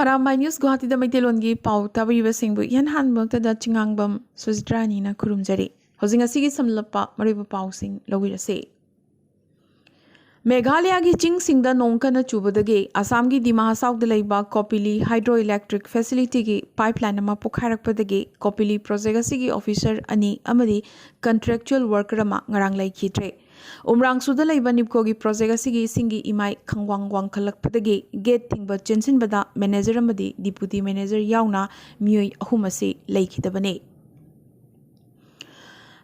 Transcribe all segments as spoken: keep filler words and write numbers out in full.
Arambai news ꯒꯨꯋꯥꯍꯥꯇꯤꯗ ꯃꯩꯇꯩꯂꯣꯟꯒꯤ ꯄꯥꯎ ꯇꯥꯕꯤꯔꯤꯕꯁꯤꯡꯕꯨ ꯏꯍꯥꯟ ꯍꯥꯟꯕꯃꯛꯇꯗ ꯆꯤꯉꯥꯡꯕꯝ ꯁꯨꯖꯤꯇ꯭ꯔꯥꯅꯤꯅ ꯈꯨꯔꯨꯝꯖꯔꯤ꯫ ꯍꯧꯖꯤꯛ ꯉꯁꯤꯒꯤ ꯁꯝꯂꯞꯄ ꯃꯔꯨꯑꯣꯏꯕ ꯄꯥꯎꯁꯤꯡ ꯂꯧꯕꯤꯔꯁꯤ꯫ ꯃꯦꯘꯥꯂꯌꯥꯒꯤ ꯆꯤꯡꯁꯤꯡꯗ ꯅꯣꯡ ꯀꯟꯅ ꯆꯨꯕꯗꯒꯤ ꯑꯁꯥꯝꯒꯤ ꯗꯤꯃꯥ ꯍꯁꯥꯎꯗ ꯂꯩꯕ ꯀꯣꯄꯤꯂꯤ ꯍꯥꯏꯗ꯭ꯔꯣ ꯏꯂꯦꯛꯇ꯭ꯔꯤꯛ ꯐꯦꯁꯤꯂꯤꯇꯤꯒꯤ ꯄꯥꯏꯞꯂꯥꯏꯟ ꯑꯃ ꯄꯣꯈꯥꯏꯔꯛꯄꯗꯒꯤ ꯀꯣꯄꯤꯂꯤ ꯄ꯭ꯔꯣꯖꯦꯛ ꯑꯁꯤꯒꯤ ꯑꯣꯐꯤꯁꯔ ꯑꯅꯤ ꯑꯃꯗꯤ ꯀꯟꯇ꯭ꯔꯦꯛꯆꯨꯑꯦꯜ ꯋꯥꯔꯀꯔ ꯑꯃ ꯉꯔꯥꯡ ꯂꯩꯈꯤꯗ꯭ꯔꯦ꯫ ꯎꯝꯔꯥꯡꯁꯨꯗ ꯂꯩꯕ ꯅꯤꯞꯀꯣꯒꯤ ꯄ꯭ꯔꯣꯖꯦꯛ ꯑꯁꯤꯒꯤ ꯏꯁꯤꯡꯒꯤ ꯏꯃꯥꯏ ꯈꯪꯋꯥꯡ ꯋꯥꯡꯈꯠꯂꯛꯄꯗꯒꯤ ꯒꯦꯠ ꯊꯤꯡꯕ ꯆꯦꯟꯁꯤꯟꯕꯗ ꯃꯦꯅꯦꯖꯔ ꯑꯃꯗꯤ ꯗꯤꯄꯨꯇꯤ ꯃꯦꯅꯦꯖꯔ ꯌꯥꯎꯅ ꯃꯤꯑꯣꯏ ꯑꯍꯨꯝ ꯑꯁꯤ ꯂꯩꯈꯤꯗꯕꯅꯤ꯫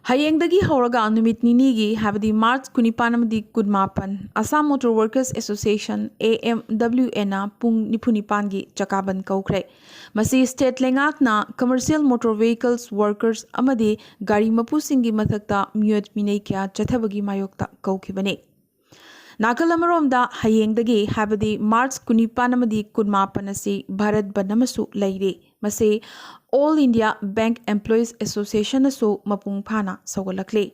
ꯍꯌꯦꯡꯗꯒꯤ ꯍꯧꯔꯒ ꯅꯨꯃꯤꯠ ꯅꯤꯅꯤꯒꯤ, ꯍꯥꯏꯕꯗꯤ ꯃꯥꯔꯆ ꯀꯨꯟꯅꯤꯄꯥꯟ ꯑꯃꯗꯤ ꯀꯨꯟꯃꯥꯄꯟ, Assam motor workers association, A M W ꯑꯦꯅ ꯄꯨꯡ ꯅꯤꯐꯨ ꯅꯤꯄꯥꯟꯒꯤ ꯆꯀꯥꯕꯟ ꯀꯧꯈ꯭ꯔꯦ꯫ ꯃꯁꯤ ꯁ꯭ꯇꯦꯠ ꯂꯩꯉꯥꯛꯅ ꯀꯃꯔꯁꯤꯌꯦꯜ ꯃꯣꯇꯣꯔ ꯚꯦꯍꯤꯀꯜꯁ ꯋꯥꯔꯀꯔꯁ ꯑꯃꯗꯤ ꯒꯥꯔꯤ ꯃꯄꯨꯁꯤꯡꯒꯤ ꯃꯊꯛꯇ ꯃꯤꯑꯣꯠ ꯃꯤꯅꯩ ꯀꯌꯥ ꯆꯠꯊꯕꯒꯤ ꯃꯥꯌꯣꯛꯇ ꯀꯧꯈꯤꯕꯅꯤ꯫ ꯅꯥꯀꯜ ꯑꯃꯔꯣꯝꯗ, ꯍꯌꯦꯡꯗꯒꯤ, ꯍꯥꯏꯕꯗꯤ ꯃꯥꯔꯆ ꯀꯨꯟꯅꯤꯄꯥꯟ ꯑꯃꯗꯤ ꯀꯨꯟꯃꯥꯄꯟ ꯑꯁꯤ ꯚꯥꯔꯠ ꯕꯟꯗ ꯑꯃꯁꯨ ꯂꯩꯔꯤ꯫ ꯃꯁꯤ ꯑꯣꯜ ꯏꯟꯗꯤꯌꯥ ꯕꯦꯡꯛ ꯑꯦꯝꯄ꯭ꯂꯣꯌꯤꯁ ꯑꯦꯁꯣꯁꯤꯌꯦꯁꯟꯅꯁꯨ ꯃꯄꯨꯡ ꯐꯥꯅ ꯁꯧꯒꯠꯂꯛꯂꯤ꯫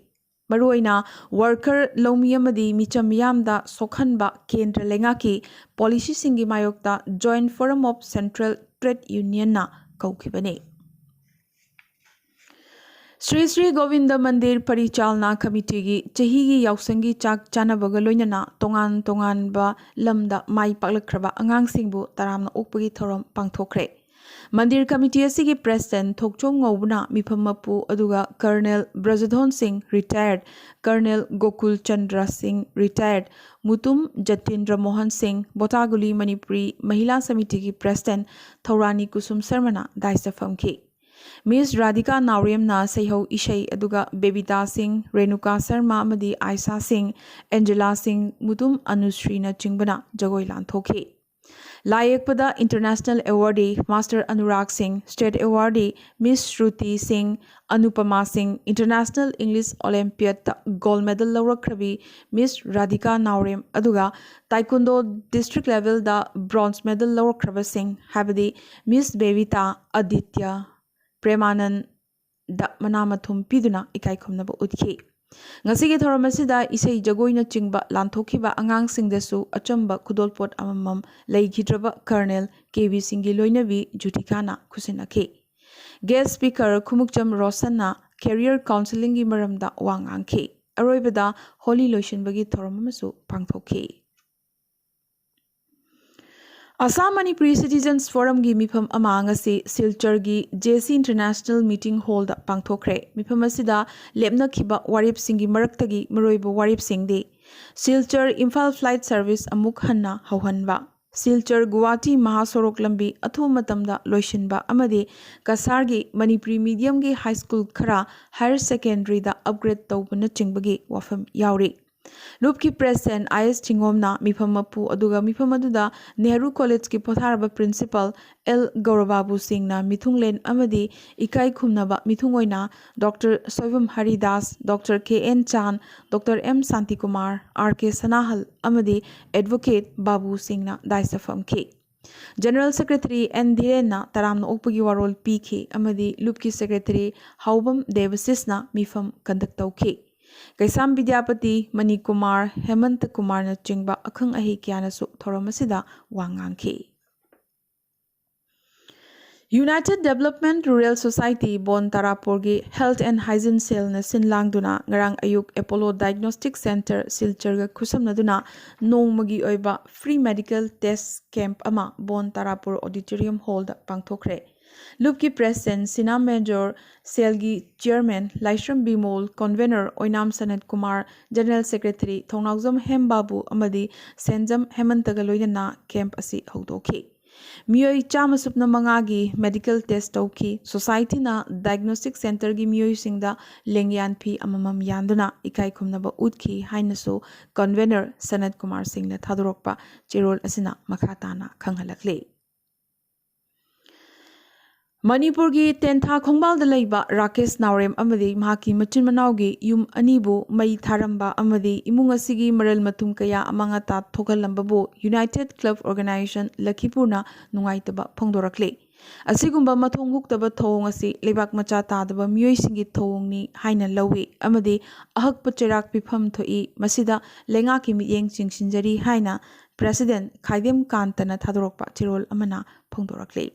ꯃꯔꯨꯑꯣꯏꯅ ꯋꯥꯔꯀꯔ, ꯂꯧꯃꯤ ꯑꯃꯗꯤ ꯃꯤꯆꯝ ꯃꯤꯌꯥꯝꯗ ꯁꯣꯛꯍꯟꯕ ꯀꯦꯟꯗ꯭ꯔ ꯂꯩꯉꯥꯛꯀꯤ ꯄꯣꯂꯤꯁꯤꯁꯤꯡꯒꯤ ꯃꯥꯌꯣꯛꯇ joint forum of central trade ꯌꯨꯅꯤꯌꯟꯅ ꯀꯧꯈꯤꯕꯅꯤ꯫ ꯁ꯭ꯔꯤ ꯁ꯭ꯔꯤ ꯒꯣꯕꯤꯟꯗ ꯃꯟꯗꯤꯔ ꯄꯔꯤꯆꯥꯂꯅꯥ ꯀꯃꯤꯇꯤꯒꯤ ꯆꯍꯤꯒꯤ ꯌꯥꯎꯁꯪꯒꯤ ꯆꯥꯛ ꯆꯥꯅꯕꯒ ꯂꯣꯏꯅꯅ ꯇꯣꯉꯥꯟ ꯇꯣꯉꯥꯟꯕ ꯂꯝꯗ ꯃꯥꯏ ꯄꯥꯛꯂꯛꯈ꯭ꯔꯕ ꯑꯉꯥꯡꯁꯤꯡꯕꯨ ꯇꯔꯥꯝꯅ ꯑꯣꯛꯄꯒꯤ ꯊꯧꯔꯝ ꯄꯥꯡꯊꯣꯛꯈ꯭ꯔꯦ꯫ ꯃꯟꯗꯤꯔ ꯀꯃꯤꯇꯤ ꯑꯁꯤꯒꯤ ꯄ꯭ꯔꯦꯁꯤꯗꯦꯟꯠ ꯊꯣꯛꯆꯣꯝ ꯉꯧꯕꯅ ꯃꯤꯐꯝ ꯃꯄꯨ, ꯑꯗꯨꯒ ꯀꯔꯅꯦꯜ ꯕ꯭ꯔꯖꯙꯣꯟ ꯁꯤꯡ, ꯔꯤꯇꯥꯌꯔꯗ, ꯀꯔꯅꯦꯜ ꯒꯣꯀꯨꯜ ꯆꯟꯗ꯭ꯔ ꯁꯤꯡ, ꯔꯤꯇꯥꯌꯔꯗ, ꯃꯨꯇꯨꯝ ꯖꯇꯤꯟꯗ꯭ꯔ ꯃꯣꯍꯟ ꯁꯤꯡ, ꯕꯣꯇꯥꯒꯨꯂꯤ ꯃꯅꯤꯄꯨꯔꯤ ꯃꯍꯤꯂꯥ ꯁꯃꯤꯇꯤꯒꯤ ꯄ꯭ꯔꯦꯁꯤꯗꯦꯟꯠ ꯊꯧꯔꯥꯅꯤ ꯀꯨꯁꯨꯝ ꯁꯔꯃꯅ ꯗꯥꯏꯁꯇ ꯐꯝꯈꯤ꯫ ꯃꯤꯁ ꯔꯥꯙꯤꯀꯥ ꯅꯥꯎꯔꯦꯝꯅ ꯁꯩꯍꯧ ꯏꯁꯩ, ꯑꯗꯨꯒ ꯕꯦꯕꯤꯇꯥ ꯁꯤꯡ, ꯔꯦꯅꯨꯀꯥ ꯁꯔꯃ ꯑꯃꯗꯤ ꯑꯥꯏꯁꯥ ꯁꯤꯡ, ꯑꯦꯟꯖꯦꯂꯥ ꯁꯤꯡ, ꯃꯨꯇꯨꯝ ꯑꯅꯨꯁ꯭ꯔꯤꯅꯆꯤꯡꯕꯅ ꯖꯒꯣꯏ ꯂꯥꯟꯊꯣꯛꯈꯤ꯫ ꯂꯥꯏ ꯌꯦꯛꯄꯗ ꯏꯟꯇꯔꯅꯦꯁꯅꯦꯜ ꯑꯦꯋꯥꯔꯗꯤ ꯃꯥꯁꯇꯔ ꯑꯅꯨꯔꯥꯒ ꯁꯤꯡ, ꯁ꯭ꯇꯦꯠ ꯑꯦꯋꯥꯔꯗꯤ ꯃꯤꯁ ꯁ꯭ꯔꯨꯇꯤ ꯁꯤꯡ, ꯑꯅꯨꯄꯃꯥ ꯁꯤꯡ, ꯏꯟꯇꯔꯅꯦꯁꯅꯦꯜ ꯏꯪꯂꯤꯁ ꯑꯣꯂꯦꯝꯄꯤꯌꯥꯗꯇ ꯒꯣꯜꯗ ꯃꯦꯗꯜ ꯂꯧꯔꯛꯈ꯭ꯔꯕꯤ ꯃꯤꯁ ꯔꯥꯙꯤꯀꯥ ꯅꯥꯎꯔꯦꯝ, ꯑꯗꯨꯒ ꯇꯥꯏꯀꯨꯟꯗꯣ ꯗꯤꯁꯇ꯭ꯔꯤꯛ ꯂꯦꯚꯦꯜꯗ ꯕ꯭ꯔꯣꯟꯖ ꯃꯦꯗꯜ ꯂꯧꯔꯛꯈ꯭ꯔꯕꯁꯤꯡ, ꯍꯥꯏꯕꯗꯤ ꯃꯤꯁ ꯕꯦꯕꯤꯇꯥ, ꯑꯥꯗꯤꯇ꯭ꯌ, ꯄ꯭ꯔꯦꯃꯥꯅꯟꯗ ꯃꯅꯥ ꯃꯊꯨꯝ ꯄꯤꯗꯨꯅ ꯏꯀꯥꯏ ꯈꯨꯝꯅꯕ ꯎꯠꯈꯤ꯫ ꯉꯁꯤꯒꯤ ꯊꯧꯔꯝ ꯑꯁꯤꯗ ꯏꯁꯩ ꯖꯒꯣꯏꯅꯆꯤꯡꯕ ꯂꯥꯟꯊꯣꯛꯈꯤꯕ ꯑꯉꯥꯡꯁꯤꯡꯗꯁꯨ ꯑꯆꯝꯕ ꯈꯨꯗꯣꯜꯄꯣꯠ ꯑꯃꯃꯝ ꯂꯩꯈꯤꯗ꯭ꯔꯕ ꯀꯔꯅꯦꯜ ꯀꯦ ꯕꯤ ꯁꯤꯡꯒꯤ ꯂꯣꯏꯅꯕꯤ ꯖꯨꯊꯤꯀꯥꯅ ꯈꯨꯠꯁꯤꯟꯅꯈꯤ꯫ ꯒꯦꯁ ꯁ꯭ꯄꯤꯀꯔ ꯈꯨꯃꯨꯛꯆꯝ ꯔꯣꯁꯟꯅ ꯀꯦꯔꯤꯌꯔ ꯀꯥꯎꯟꯁꯤꯂꯤꯡꯒꯤ ꯃꯔꯝꯗ ꯋꯥ ꯉꯥꯡꯈꯤ꯫ ꯑꯔꯣꯏꯕꯗ ꯍꯣꯂꯤ ꯂꯣꯏꯁꯤꯟꯕꯒꯤ ꯊꯧꯔꯝ ꯑꯃꯁꯨ ꯄꯥꯡꯊꯣꯛꯈꯤ꯫ ꯑꯁꯥꯝ ꯃꯅꯤꯄꯨꯔꯤ ꯁꯤꯇꯤꯖꯟꯁ ꯐꯣꯔꯝꯒꯤ ꯃꯤꯐꯝ ꯑꯃ ꯉꯁꯤ ꯁꯤꯜꯆꯔꯒꯤ ꯖꯦ ꯁꯤ ꯏꯟꯇꯔꯅꯦꯁꯅꯦꯜ ꯃꯤꯇꯤꯡ ꯍꯣꯜꯗ ꯄꯥꯡꯊꯣꯛꯈ꯭ꯔꯦ꯫ ꯃꯤꯐꯝ ꯑꯁꯤꯗ ꯂꯦꯞꯅꯈꯤꯕ ꯋꯥꯔꯦꯞꯁꯤꯡꯒꯤ ꯃꯔꯛꯇꯒꯤ ꯃꯔꯨꯑꯣꯏꯕ ꯋꯥꯔꯦꯞꯁꯤꯡꯗꯤ: ꯁꯤꯜꯆꯔ ꯏꯝꯐꯥꯜ ꯐ꯭ꯂꯥꯏꯠ ꯁꯔꯚꯤꯁ ꯑꯃꯨꯛ ꯍꯟꯅ ꯍꯧꯍꯟꯕ, ꯁꯤꯜꯆꯔ ꯒꯨꯋꯥꯍꯥꯇꯤ ꯃꯍꯥꯁꯣꯔꯣꯛ ꯂꯝꯕꯤ ꯑꯊꯨꯕ ꯃꯇꯝꯗ ꯂꯣꯏꯁꯤꯟꯕ ꯑꯃꯗꯤ ꯀꯁꯥꯔꯒꯤ ꯃꯅꯤꯄꯨꯔꯤ ꯃꯤꯗꯤꯌꯝꯒꯤ ꯍꯥꯏ ꯁ꯭ꯀꯨꯜ ꯈꯔ ꯍꯥꯌꯔ ꯁꯦꯀꯦꯟꯗꯔꯤꯗ ꯑꯞꯒ꯭ꯔꯦꯗ ꯇꯧꯕꯅꯆꯤꯡꯕꯒꯤ ꯋꯥꯐꯝ ꯌꯥꯎꯔꯤ꯫ ꯂꯨꯞꯀꯤ ꯄ꯭ꯔꯦꯁꯤꯗꯦꯟꯠ ꯑꯥꯏ ꯑꯦꯁ ꯆꯤꯡꯉꯣꯝꯅ ꯃꯤꯐꯝ ꯃꯄꯨ ꯑꯗꯨꯒ ꯃꯤꯐꯝ ꯑꯗꯨꯗ ꯅꯦꯍꯔꯨ ꯀꯣꯂꯦꯖꯀꯤ ꯄꯣꯊꯥꯔꯕ ꯄ꯭ꯔꯤꯟꯁꯤꯄꯥꯜ ꯑꯦꯜ ꯒꯧꯔꯕꯥꯕꯨ ꯁꯤꯡꯅ ꯃꯤꯊꯨꯡꯂꯦꯟ ꯑꯃꯗꯤ ꯏꯀꯥꯏ ꯈꯨꯝꯅꯕ ꯃꯤꯊꯨꯡ ꯑꯣꯏꯅ doctor Soibam Haridas, doctor K N Chan, doctor M Shantikumar, R K Sanahal ꯑꯃꯗꯤ ꯑꯦꯗꯚꯣꯀꯦꯠ ꯕꯥꯕꯨ ꯁꯤꯡꯅ ꯗꯥꯏꯁꯇ ꯐꯝꯈꯤ꯫ ꯖꯦꯅꯔꯦꯜ ꯁꯦꯀ꯭ꯔꯦꯇꯔꯤ ꯑꯦꯟ ꯙꯤꯔꯦꯟꯅ ꯇꯔꯥꯝꯅ ꯑꯣꯛꯄꯒꯤ ꯋꯥꯔꯣꯜ ꯄꯤꯈꯤ ꯑꯃꯗꯤ ꯂꯨꯞꯀꯤ ꯁꯦꯀ꯭ꯔꯦꯇꯔꯤ ꯍꯥꯎꯕꯝ ꯗꯦꯕꯁꯤꯁꯅ ꯃꯤꯐꯝ ꯀꯟꯗꯛ ꯇꯧꯈꯤ꯫ ꯀꯩꯁꯥꯝ ꯕꯤꯗ꯭ꯌꯥꯄꯇꯤ, ꯃꯅꯤ ꯀꯨꯃꯥꯔ, ꯍꯦꯃꯟꯇ ꯀꯨꯃꯥꯔꯅꯆꯤꯡꯕ ꯑꯈꯪ ꯑꯍꯩ ꯀꯌꯥꯅꯁꯨ ꯊꯧꯔꯝ ꯑꯁꯤꯗ ꯋꯥ ꯉꯥꯡꯈꯤ꯫ United Development Rural Society bone ꯇꯥꯔꯥꯄꯨꯔꯒꯤ Health and Hygiene Cellꯅ ꯁꯤꯟ ꯂꯥꯡꯗꯨꯅ ꯉꯔꯥꯡ ꯑꯌꯨꯛ ꯑꯦꯄꯣꯂꯣ ꯗꯥꯏꯒꯅꯣꯁꯇꯤꯛ ꯁꯦꯟꯇꯔ ꯁꯤꯜꯆꯔꯒ ꯈꯨꯠꯁꯝꯅꯗꯨꯅ ꯅꯣꯡꯃꯒꯤ ꯑꯣꯏꯕ ꯐ꯭ꯔꯤ ꯃꯦꯗꯤꯀꯦꯜ ꯇꯦꯁ ꯀꯦꯝꯞ ꯑꯃ ꯕꯣꯟ ꯇꯥꯔꯥꯄꯨꯔ ꯑꯣꯗꯤꯇꯣꯔꯤꯌꯝ ꯍꯣꯜꯗ ꯄꯥꯡꯊꯣꯛꯈ꯭ꯔꯦ꯫ ꯂꯨꯞꯀꯤ ꯄ꯭ꯔꯦꯁꯤꯗꯦꯟꯠ ꯁꯤꯅꯥ ꯃꯦꯖꯣꯔ, ꯁꯦꯜꯒꯤ ꯆꯤꯌꯔꯃꯦꯟ ꯂꯥꯏꯁ꯭ꯔꯝ ꯕꯤꯃꯣꯜ, ꯀꯟꯚꯦꯅꯔ ꯑꯣꯏꯅꯥꯝ ꯁꯅꯠ ꯀꯨꯃꯥꯔ, ꯖꯦꯅꯔꯦꯜ ꯁꯦꯀ꯭ꯔꯦꯇꯔꯤ ꯊꯣꯡꯅꯥꯎꯖꯝ ꯍꯦꯝꯕꯥꯕꯨ ꯑꯃꯗꯤ ꯁꯦꯟꯖꯝ ꯍꯦꯃꯟꯇꯒ ꯂꯣꯏꯅꯅ ꯀꯦꯝꯞ ꯑꯁꯤ ꯍꯧꯗꯣꯛꯈꯤ꯫ ꯃꯤꯑꯣꯏ ꯆꯥꯝꯃ ꯁꯨꯞꯅ ꯃꯉꯥꯒꯤ ꯃꯦꯗꯤꯀꯦꯜ ꯇꯦꯁ ꯇꯧꯈꯤ꯫ ꯁꯣꯁꯥꯏꯇꯤꯅ ꯗꯥꯏꯒꯅꯣꯁꯇꯤꯛ ꯁꯦꯟꯇꯔꯒꯤ ꯃꯤꯑꯣꯏꯁꯤꯡꯗ ꯂꯦꯡꯌꯥꯟ ꯐꯤ ꯑꯃꯃꯝ ꯌꯥꯟꯗꯨꯅ ꯏꯀꯥꯏ ꯈꯨꯝꯅꯕ ꯎꯠꯈꯤ ꯍꯥꯏꯅꯁꯨ ꯀꯟꯚꯦꯅꯔ ꯁꯅꯠ ꯀꯨꯃꯥꯔ ꯁꯤꯡꯅ ꯊꯥꯗꯣꯔꯛꯄ ꯆꯦꯔꯣꯜ ꯑꯁꯤꯅ ꯃꯈꯥ ꯇꯥꯅ ꯈꯪꯍꯜꯂꯛꯂꯤ꯫ ꯃꯅꯤꯄꯨꯔꯒꯤ ꯇꯦꯟꯊꯥ ꯈꯣꯡꯕꯥꯜꯗ ꯂꯩꯕ ꯔꯥꯀꯦꯁ ꯅꯥꯎꯔꯦꯝ ꯑꯃꯗꯤ ꯃꯍꯥꯛꯀꯤ ꯃꯆꯤꯟ ꯃꯅꯥꯎꯒꯤ ꯌꯨꯝ ꯑꯅꯤꯕꯨ ꯃꯩ ꯊꯥꯔꯝꯕ ꯑꯃꯗꯤ ꯏꯃꯨꯡ ꯑꯁꯤꯒꯤ ꯃꯔꯜ ꯃꯊꯨꯝ ꯀꯌꯥ ꯑꯃꯥꯡ ꯑꯇꯥ ꯊꯣꯛꯍꯜꯂꯝꯕꯕꯨ ꯌꯨꯅꯥꯏꯇꯦꯗ ꯀ꯭ꯂꯕ ꯑꯣꯔꯒꯅꯥꯏꯖꯦꯁꯟ ꯂꯈꯤꯄꯨꯔꯅ ꯅꯨꯡꯉꯥꯏꯇꯕ ꯐꯣꯡꯗꯣꯔꯛꯂꯤ꯫ ꯑꯁꯤꯒꯨꯝꯕ ꯃꯊꯣꯡ ꯍꯨꯛꯇꯕ ꯊꯧꯑꯣꯡ ꯑꯁꯤ ꯂꯩꯕꯥꯛ ꯃꯆꯥ ꯇꯥꯗꯕ ꯃꯤꯑꯣꯏꯁꯤꯡꯒꯤ ꯊꯧꯑꯣꯡꯅꯤ ꯍꯥꯏꯅ ꯂꯧꯏ ꯑꯃꯗꯤ ꯑꯍꯛꯄ ꯆꯩꯔꯥꯛ ꯄꯤꯐꯝ ꯊꯣꯛꯏ꯫ ꯃꯁꯤꯗ ꯂꯩꯉꯥꯛꯀꯤ ꯃꯤꯠꯌꯦꯡ ꯆꯤꯡꯁꯤꯟꯖꯔꯤ ꯍꯥꯏꯅ President ꯈꯥꯏꯗꯦꯝ ꯀꯥꯟꯇꯅ ꯊꯥꯗꯣꯔꯛꯄ ꯆꯦꯔꯣꯜ ꯑꯃꯅ ꯐꯣꯡꯗꯣꯔꯛꯂꯤ꯫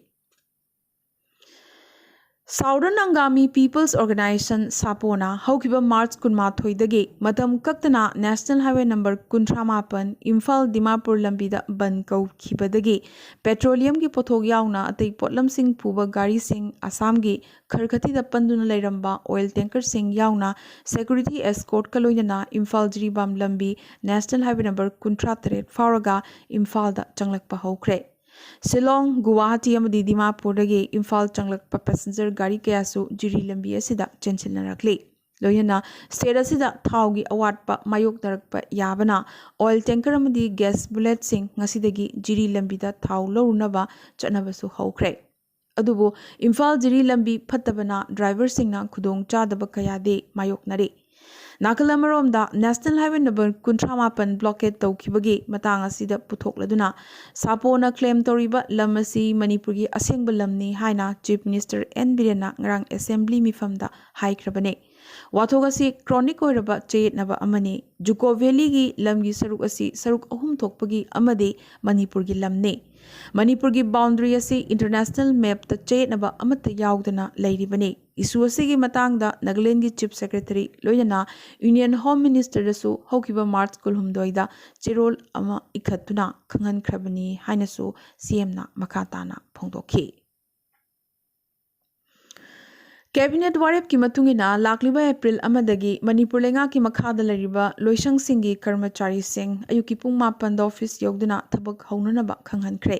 Southern Angami People's Organization, ꯁꯥꯄꯣꯅ ꯍꯧꯈꯤꯕ ꯃꯥꯔꯆ ꯀꯨꯟꯃꯥꯊꯣꯏꯗꯒꯤ ꯃꯇꯝ ꯀꯛꯇꯅ National Highway number ꯀꯨꯟꯊ꯭ꯔꯥ ꯃꯥꯄꯟ ꯏꯝꯐꯥꯜ ꯗꯤꯃꯥꯄꯨꯔ ꯂꯝꯕꯤꯗ ꯕꯟ ꯀꯧꯈꯤꯕꯗꯒꯤ ꯄꯦꯇ꯭ꯔꯣꯂꯤꯌꯝꯒꯤ ꯄꯣꯠꯊꯣꯛ ꯌꯥꯎꯅ ꯑꯇꯩ ꯄꯣꯠꯂꯝꯁꯤꯡ ꯄꯨꯕ ꯒꯥꯔꯤꯁꯤꯡ ꯑꯁꯥꯝꯒꯤ ꯈꯔꯈꯇꯤꯗ ꯄꯟꯗꯨꯅ ꯂꯩꯔꯝꯕ ꯑꯣꯏꯜ ꯇꯦꯡꯀꯔꯁꯤꯡ ꯌꯥꯎꯅ security escortꯀ ꯂꯣꯏꯅꯅ ꯏꯝꯐꯥꯜ ꯖꯤꯔꯤꯕꯥꯝ ꯂꯝꯕꯤ National Highway number ꯀꯨꯟꯊ꯭ꯔꯥ ꯇꯔꯦꯠ ꯐꯥꯎꯔꯒ ꯏꯝꯐꯥꯜꯗ ꯆꯪꯂꯛꯄ ꯍꯧꯈ꯭ꯔꯦ꯫ ꯁꯤꯂꯣꯡ, ꯒꯨꯋꯥꯍꯥꯇꯤ ꯑꯃꯗꯤ ꯗꯤꯃꯥꯄꯨꯔꯗꯒꯤ ꯏꯝꯐꯥꯜ ꯆꯪꯂꯛꯄ ꯄꯦꯁꯦꯟꯖꯔ ꯒꯥꯔꯤ ꯀꯌꯥꯁꯨ ꯖꯤꯔꯤ ꯂꯝꯕꯤ ꯑꯁꯤꯗ ꯆꯦꯟꯁꯤꯟꯅꯔꯛꯂꯤ꯫ ꯂꯣꯏꯅꯅ state ꯑꯁꯤꯗ ꯊꯥꯎꯒꯤ ꯑꯋꯥꯠꯄ ꯃꯥꯌꯣꯛꯅꯔꯛꯄ ꯌꯥꯕꯅ ꯑꯣꯏꯜ ꯇꯦꯡꯀꯔ ꯑꯃꯗꯤ ꯒ꯭ꯌꯥꯁ ꯕꯨꯂꯦꯠꯁꯤꯡ ꯉꯁꯤꯗꯒꯤ ꯖꯤꯔꯤ ꯂꯝꯕꯤꯗ ꯊꯥꯎ ꯂꯧꯔꯨꯅꯕ ꯆꯠꯅꯕꯁꯨ ꯍꯧꯈ꯭ꯔꯦ꯫ ꯑꯗꯨꯕꯨ ꯏꯝꯐꯥꯜ ꯖꯤꯔꯤ ꯂꯝꯕꯤ ꯐꯠꯇꯕꯅ ꯗ꯭ꯔꯥꯏꯚꯔꯁꯤꯡꯅ ꯈꯨꯗꯣꯡ ꯆꯥꯗꯕ ꯀꯌꯥꯗꯤ ꯃꯥꯌꯣꯛꯅꯔꯤ꯫ ꯅꯥꯀꯜ ꯑꯃꯔꯣꯝꯗ National Highway number ꯀꯨꯟꯊ꯭ꯔꯥ ꯃꯥꯄꯟ blockade ꯇꯧꯈꯤꯕꯒꯤ ꯃꯇꯥꯡ ꯑꯁꯤꯗ ꯄꯨꯊꯣꯛꯂꯗꯨꯅ ꯁꯥꯄꯣꯅ claim ꯇꯧꯔꯤꯕ ꯂꯝ ꯑꯁꯤ ꯃꯅꯤꯄꯨꯔꯒꯤ ꯑꯁꯦꯡꯕ ꯂꯝꯅꯤ ꯍꯥꯏꯅ Chief Minister ꯑꯦꯟ ꯕꯤꯔꯦꯟꯅ ꯉꯔꯥꯡ assembly ꯃꯤꯐꯝꯗ ꯍꯥꯏꯈ꯭ꯔꯕꯅꯤ꯫ ꯋꯥꯊꯣꯛ ꯑꯁꯤ chronic ꯑꯣꯏꯔꯕ ꯆꯌꯦꯠꯅꯕ ꯑꯃꯅꯤ꯫ ꯖꯨꯀꯣ ꯚꯦꯂꯤꯒꯤ ꯂꯝꯒꯤ ꯁꯔꯨꯛ ꯑꯁꯤ ꯁꯔꯨꯛ ꯑꯍꯨꯝ ꯊꯣꯛꯄꯒꯤ ꯑꯃꯗꯤ ꯃꯅꯤꯄꯨꯔꯒꯤ ꯂꯝꯅꯤ꯫ ꯃꯅꯤꯄꯨꯔꯒꯤ boundary ꯑꯁꯤ international mapꯇ ꯆꯌꯦꯠꯅꯕ ꯑꯃꯠꯇ ꯌꯥꯎꯗꯅ ꯂꯩꯔꯤꯕꯅꯤ꯫ Issue ꯑꯁꯤꯒꯤ ꯃꯇꯥꯡꯗ ꯅꯥꯒꯥꯂꯦꯟꯒꯤ Chief Secretary ꯂꯣꯏꯅꯅ Union Home Ministerꯗꯁꯨ ꯍꯧꯈꯤꯕ ꯃꯥꯔꯆ ꯀꯨꯟꯍꯨꯝꯗꯣꯏꯗ ꯆꯦꯔꯣꯜ ꯑꯃ ꯏꯈꯠꯇꯨꯅ ꯈꯪꯍꯟꯈ꯭ꯔꯕꯅꯤ ꯍꯥꯏꯅꯁꯨ ꯁꯤꯑꯦꯝꯅ ꯃꯈꯥ ꯇꯥꯅ ꯐꯣꯡꯗꯣꯛꯈꯤ꯫ Cabinet ꯋꯥꯔꯦꯞꯀꯤ ꯃꯇꯨꯡ ꯏꯟꯅ ꯂꯥꯛꯂꯤꯕ ꯑꯦꯄ꯭ꯔꯤꯜ ꯑꯃꯗꯒꯤ ꯃꯅꯤꯄꯨꯔ ꯂꯩꯉꯥꯛꯀꯤ ꯃꯈꯥꯗ ꯂꯩꯔꯤꯕ ꯂꯣꯏꯁꯪꯁꯤꯡꯒꯤ ꯀꯔꯃꯆꯥꯔꯤꯁꯤꯡ ꯑꯌꯨꯛꯀꯤ ꯄꯨꯡ ꯃꯥꯄꯟꯗ office ꯌꯧꯗꯨꯅ ꯊꯕꯛ ꯍꯧꯅꯅꯕ ꯈꯪꯍꯟꯈ꯭ꯔꯦ꯫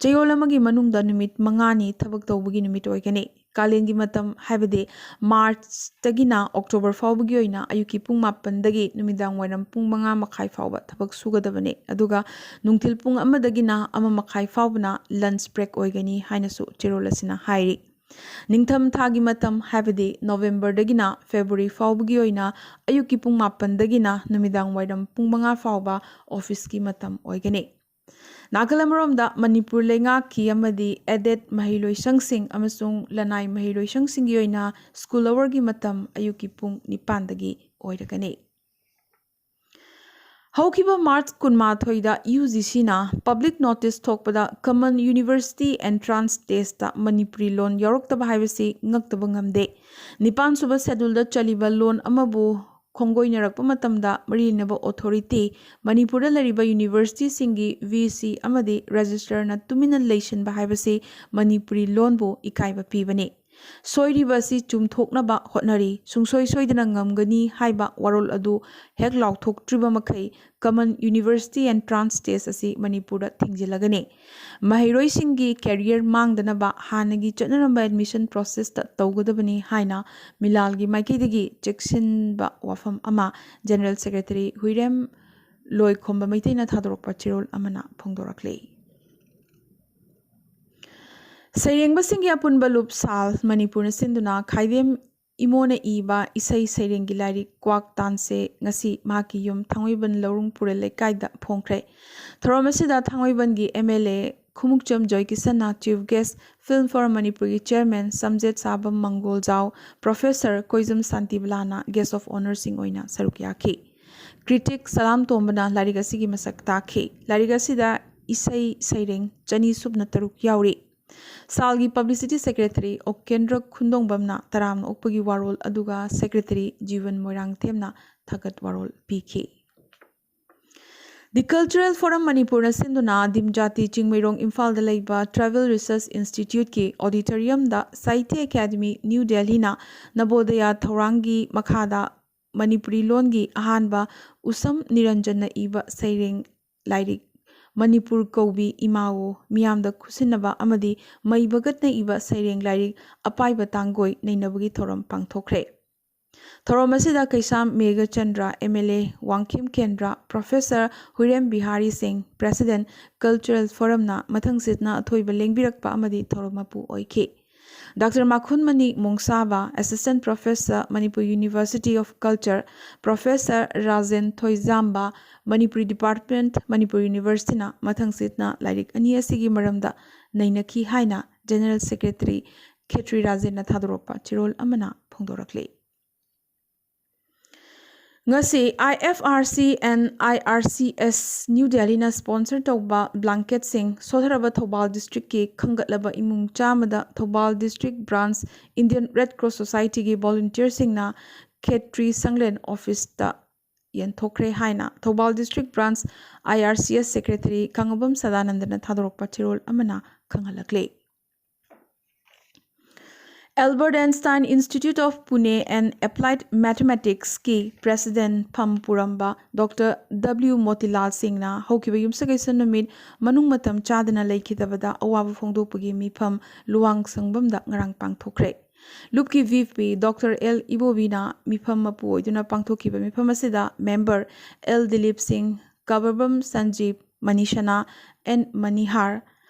ꯆꯌꯣꯜ ꯑꯃꯒꯤ ꯃꯅꯨꯡꯗ ꯅꯨꯃꯤꯠ ꯃꯉꯥꯅꯤ ꯊꯕꯛ ꯇꯧꯕꯒꯤ ꯅꯨꯃꯤꯠ ꯑꯣꯏꯒꯅꯤ꯫ ꯀꯥꯂꯦꯟꯒꯤ ꯃꯇꯝ ꯍꯥꯏꯕꯗꯤ ꯃꯥꯔꯆꯇꯒꯤꯅ ꯑꯣꯛꯇꯣꯕꯔ ꯐꯥꯎꯕꯒꯤ ꯑꯣꯏꯅ ꯑꯌꯨꯛꯀꯤ ꯄꯨꯡ ꯃꯥꯄꯟꯗꯒꯤ ꯅꯨꯃꯤꯗꯥꯡ ꯋꯥꯏꯔꯝ ꯄꯨꯡ ꯃꯉꯥ ꯃꯈꯥꯏ ꯐꯥꯎꯕ ꯊꯕꯛ ꯁꯨꯒꯗꯕꯅꯤ꯫ ꯑꯗꯨꯒ ꯅꯨꯡꯊꯤꯜ ꯄꯨꯡ ꯑꯃꯗꯒꯤꯅ ꯑꯃ ꯃꯈꯥꯏ ꯐꯥꯎꯕꯅ lunch break ꯑꯣꯏꯒꯅꯤ ꯍꯥꯏꯅꯁꯨ ꯆꯦꯔꯣꯜ ꯑꯁꯤꯅ ꯍꯥꯏꯔꯤ꯫ ꯅꯤꯡꯊꯝ ꯊꯥꯒꯤ ꯃꯇꯝ ꯍꯥꯏꯕꯗꯤ ꯅꯣꯕꯦꯝꯕꯔꯗꯒꯤꯅ ꯐꯦꯕ꯭ꯔꯨꯋꯥꯔꯤ ꯐꯥꯎꯕꯒꯤ ꯑꯣꯏꯅ ꯑꯌꯨꯛꯀꯤ ꯄꯨꯡ ꯃꯥꯄꯟꯗꯒꯤꯅ ꯅꯨꯃꯤꯗꯥꯡ ꯋꯥꯏꯔꯝ ꯄꯨꯡ ꯃꯉꯥ ꯐꯥꯎꯕ officeꯀꯤ ꯃꯇꯝ ꯑꯣꯏꯒꯅꯤ꯫ ꯅꯥꯀꯜ ꯑꯃꯔꯣꯝꯗ, ꯃꯅꯤꯄꯨꯔ ꯂꯩꯉꯥꯛꯀꯤ ꯑꯃꯗꯤ aided ꯃꯍꯩꯂꯣꯏꯁꯪꯁꯤꯡ ꯑꯃꯁꯨꯡ ꯂꯅꯥꯏ ꯃꯍꯩꯂꯣꯏꯁꯪꯁꯤꯡꯒꯤ ꯑꯣꯏꯅ school hourꯒꯤ ꯃꯇꯝ ꯑꯌꯨꯛꯀꯤ ꯄꯨꯡ ꯅꯤꯄꯥꯟꯗꯒꯤ ꯑꯣꯏꯔꯒꯅꯤ꯫ ꯍꯧꯈꯤꯕ March ꯀꯨꯟꯃꯥꯊꯣꯏꯗ UGCꯅ public notice ꯊꯣꯛꯄꯗ Common University Entrance Testꯇ ꯃꯅꯤꯄꯨꯔꯤ ꯂꯣꯟ ꯌꯥꯎꯔꯛꯇꯕ ꯍꯥꯏꯕꯁꯤ ꯉꯛꯇꯕ ꯉꯝꯗꯦ꯫ ꯅꯤꯄꯥꯟꯁꯨꯕ scheduleꯗ ꯆꯜꯂꯤꯕ ꯂꯣꯟ ꯑꯃꯕꯨ ꯈꯣꯡꯒꯣꯏꯅꯔꯛꯄ ꯃꯇꯝꯗ ꯃꯔꯤ ꯂꯩꯅꯕ authority, ꯃꯅꯤꯄꯨꯔꯗ ꯂꯩꯔꯤꯕ universityꯁꯤꯡꯒꯤ VC ꯑꯃꯗꯤ registrarꯅ ꯇꯨꯃꯤꯟꯅ ꯂꯩꯁꯤꯟꯕ ꯍꯥꯏꯕꯁꯤ ꯃꯅꯤꯄꯨꯔꯤ ꯂꯣꯟꯕꯨ ꯏꯀꯥꯏꯕ ꯄꯤꯕꯅꯤ꯫ ꯁꯣꯏꯔꯤꯕ ꯑꯁꯤ ꯆꯨꯝꯊꯣꯛꯅꯕ ꯍꯣꯠꯅꯔꯤ꯫ ꯁꯨꯡꯁꯣꯏ ꯁꯣꯏꯗꯅ ꯉꯝꯒꯅꯤ ꯍꯥꯏꯕ ꯋꯥꯔꯣꯜ ꯑꯗꯨ ꯍꯦꯛ ꯂꯥꯎꯊꯣꯛꯇ꯭ꯔꯤꯕ ꯃꯈꯩ Common University Entrance Test ꯑꯁꯤ ꯃꯅꯤꯄꯨꯔꯗ ꯊꯤꯡꯖꯤꯜꯂꯒꯅꯤ꯫ ꯃꯍꯩꯔꯣꯏꯁꯤꯡꯒꯤ career ꯃꯥꯡꯗꯅꯕ ꯍꯥꯟꯅꯒꯤ ꯆꯠꯅꯔꯝꯕ admission processꯇ ꯇꯧꯒꯗꯕꯅꯤ ꯍꯥꯏꯅ ꯃꯤꯂꯥꯜꯒꯤ ꯃꯥꯏꯀꯩꯗꯒꯤ ꯆꯦꯛꯁꯤꯟꯕ ꯋꯥꯐꯝ ꯑꯃ General Secretary ꯍꯨꯏꯔꯦꯝ ꯂꯣꯏꯈꯣꯝꯕ ꯃꯩꯇꯩꯅ ꯊꯥꯗꯣꯔꯛꯄ ꯆꯦꯔꯣꯜ ꯑꯃꯅ ꯐꯣꯡꯗꯣꯔꯛꯂꯤ꯫ ꯁꯩꯔꯦꯡꯕꯁꯤꯡꯒꯤ ꯑꯄꯨꯟꯕ ꯂꯨꯞ ꯁꯥꯜ ꯃꯅꯤꯄꯨꯔꯅ ꯁꯤꯟꯗꯨꯅ ꯈꯥꯏꯗꯦꯝ ꯏꯃꯣꯅ ꯏꯕ ꯏꯁꯩ ꯁꯩꯔꯦꯡꯒꯤ ꯂꯥꯏꯔꯤꯛ ꯀ꯭ꯋꯥꯛ ꯇꯥꯟꯁꯦ ꯉꯁꯤ ꯃꯍꯥꯛꯀꯤ ꯌꯨꯝ ꯊꯥꯡꯃꯩꯕꯟ ꯂꯧꯔꯨꯡ ꯄꯨꯔꯦꯜ ꯂꯩꯀꯥꯏꯗ ꯐꯣꯡꯈ꯭ꯔꯦ꯫ ꯊꯧꯔꯝ ꯑꯁꯤꯗ ꯊꯥꯡꯃꯩꯕꯟꯒꯤ MLA Khumukcham ꯖꯣꯏꯀꯤꯁꯟꯅ chief guest, Film Forum ꯃꯅꯤꯄꯨꯔꯒꯤ chairman ꯁꯝꯖꯦꯠ ꯁꯥꯕꯝ ꯃꯪꯒꯣꯜꯖꯥꯎ, professor ꯀꯣꯏꯖꯝ ꯁꯥꯟꯇꯤꯕꯂꯥꯅ guest of honourꯁꯤꯡ ꯑꯣꯏꯅ ꯁꯔꯨꯛ ꯌꯥꯈꯤ꯫ Critic ꯁꯂꯥꯝ ꯇꯣꯝꯕꯅ ꯂꯥꯏꯔꯤꯛ ꯑꯁꯤꯒꯤ ꯃꯁꯛ ꯇꯥꯛꯈꯤ꯫ ꯂꯥꯏꯔꯤꯛ ꯑꯁꯤꯗ ꯏꯁꯩ ꯁꯩꯔꯦꯡ ꯆꯅꯤ ꯁꯨꯞꯅ ꯇꯔꯨꯛ ꯌꯥꯎꯔꯤ꯫ ꯁꯥꯜꯒꯤ publicity secretary ꯑꯣꯀꯦꯟꯗ꯭ꯔ ꯈꯨꯟꯗꯣꯡꯕꯝꯅ ꯇꯔꯥꯝꯅ ꯑꯣꯛꯄꯒꯤ ꯋꯥꯔꯣꯜ ꯑꯗꯨꯒ secretary ꯖꯤꯕꯟ ꯃꯣꯏꯔꯥꯡꯊꯦꯝꯅ ꯊꯥꯒꯠ ꯋꯥꯔꯣꯜ ꯄꯤꯈꯤ꯫ The Cultural Forum ꯃꯅꯤꯄꯨꯔꯅ ꯁꯤꯟꯗꯨꯅ ꯗꯤꯝꯖꯥꯇꯤ ꯆꯤꯡꯃꯩꯔꯣꯡ ꯏꯝꯐꯥꯜꯗ ꯂꯩꯕ Tribal Research Instituteꯀꯤ auditoriumꯗ Sahitya Academy New Delhiꯅ ꯅꯕꯣꯗꯌꯥ ꯊꯧꯔꯥꯡꯒꯤ ꯃꯈꯥꯗ ꯃꯅꯤꯄꯨꯔꯤ ꯂꯣꯟꯒꯤ ꯑꯍꯥꯟꯕ ꯎꯁꯝ ꯅꯤꯔꯟꯖꯟꯅ ꯏꯕ ꯁꯩꯔꯦꯡ ꯂꯥꯏꯔꯤꯛ ꯃꯅꯤꯄꯨꯔ ꯀꯧꯕꯤ ꯏꯃꯥꯋꯣ ꯃꯤꯌꯥꯝꯗ ꯈꯨꯠꯁꯤꯟꯅꯕ ꯑꯃꯗꯤ ꯃꯩ ꯚꯒꯠꯅ ꯏꯕ ꯁꯩꯔꯦꯡ ꯂꯥꯏꯔꯤꯛ ꯑꯄꯥꯏꯕ ꯇꯥꯡꯒꯣꯏ ꯅꯩꯅꯕꯒꯤ ꯊꯧꯔꯝ ꯄꯥꯡꯊꯣꯛꯈ꯭ꯔꯦ꯫ ꯊꯧꯔꯝ ꯑꯁꯤꯗ ꯀꯩꯁꯥꯝ ꯃꯦꯘꯆꯟꯗ꯭ꯔ, MLA ꯋꯥꯡꯈꯦꯝ ꯀꯦꯟꯗ꯭ꯔ, professor ꯍꯨꯏꯔꯦꯝ ꯕꯤꯍꯥꯔꯤ ꯁꯤꯡ, president Cultural Forumꯅ ꯃꯊꯪꯁꯤꯠꯅ ꯑꯊꯣꯏꯕ ꯂꯦꯡꯕꯤꯔꯛꯄ ꯑꯃꯗꯤ ꯊꯧꯔꯝ ꯃꯄꯨ ꯑꯣꯏꯈꯤ꯫ Doctor Makhunmani Mongsaba, Assistant Professor, Manipur University of Culture, Professor Rajen ꯊꯣꯏꯖꯥꯝꯕ, Manipuri Department, Manipur Universityꯅ ꯃꯊꯪꯁꯤꯠꯅ ꯂꯥꯏꯔꯤꯛ ꯑꯅꯤ ꯑꯁꯤꯒꯤ ꯃꯔꯝꯗ ꯅꯩꯅꯈꯤ ꯍꯥꯏꯅ General Secretary ꯈꯦꯇ꯭ꯔꯤ ꯔꯥꯖꯦꯟꯅ ꯊꯥꯗꯣꯔꯛꯄ ꯆꯦꯔꯣꯜ ꯑꯃꯅ ꯐꯣꯡꯗꯣꯔꯛꯂꯤ꯫ ꯉꯁꯤ I F R C and I R C S New Delhiꯅ sponsor ꯇꯧꯕ blanketꯁꯤꯡ ꯁꯣꯊꯔꯕ ꯊꯧꯕꯥꯜ districtꯀꯤ ꯈꯟꯒꯠꯂꯕ ꯏꯃꯨꯡ ꯆꯥꯝꯃꯗ Thoubal district branch Indian Red Cross Societyꯒꯤ volunteerꯁꯤꯡꯅ ꯈꯦꯇ꯭ꯔꯤ ꯁꯪꯂꯦꯟ officeꯇ ꯌꯦꯟꯊꯣꯛꯈ꯭ꯔꯦ ꯍꯥꯏꯅ Thoubal district branch I R C S secretary ꯈꯥꯉꯕꯝ ꯁꯗꯥꯅꯟꯗꯅ ꯊꯥꯗꯣꯔꯛꯄ ꯆꯦꯔꯣꯜ ꯑꯃꯅ ꯈꯪꯍꯜꯂꯛꯂꯤ꯫ Albert Einstein Institute of Pune and Applied Mathematicsꯀꯤ president ꯐꯝ ꯄꯨꯔꯝꯕ Doctor W Motilal ꯁꯤꯡꯅ ꯍꯧꯈꯤꯕ ꯌꯨꯝꯁꯀꯩꯁ ꯅꯨꯃꯤꯠ ꯃꯅꯨꯡ ꯃꯇꯝ ꯆꯥꯗꯅ ꯂꯩꯈꯤꯗꯕꯗ ꯑꯋꯥꯕ ꯐꯣꯡꯗꯣꯛꯄꯒꯤ ꯃꯤꯐꯝ ꯂꯨꯋꯥꯡ ꯁꯪꯕꯝꯗ ꯉꯔꯥꯡ ꯄꯥꯡꯊꯣꯛꯈ꯭ꯔꯦ꯫ ꯂꯨꯞꯀꯤ V P Doctor L ꯏꯕꯣꯕꯤꯅ ꯃꯤꯐꯝ ꯃꯄꯨ ꯑꯣꯏꯗꯨꯅ ꯄꯥꯡꯊꯣꯛꯈꯤꯕ ꯃꯤꯐꯝ ꯑꯁꯤꯗ member L ꯗꯤꯂꯤꯞ ꯁꯤꯡ, ꯀꯕꯔꯕꯝ ꯁꯟꯖꯤꯞ, ꯃꯅꯤꯁꯅꯥ, N ꯃꯅꯤꯍꯥꯔ,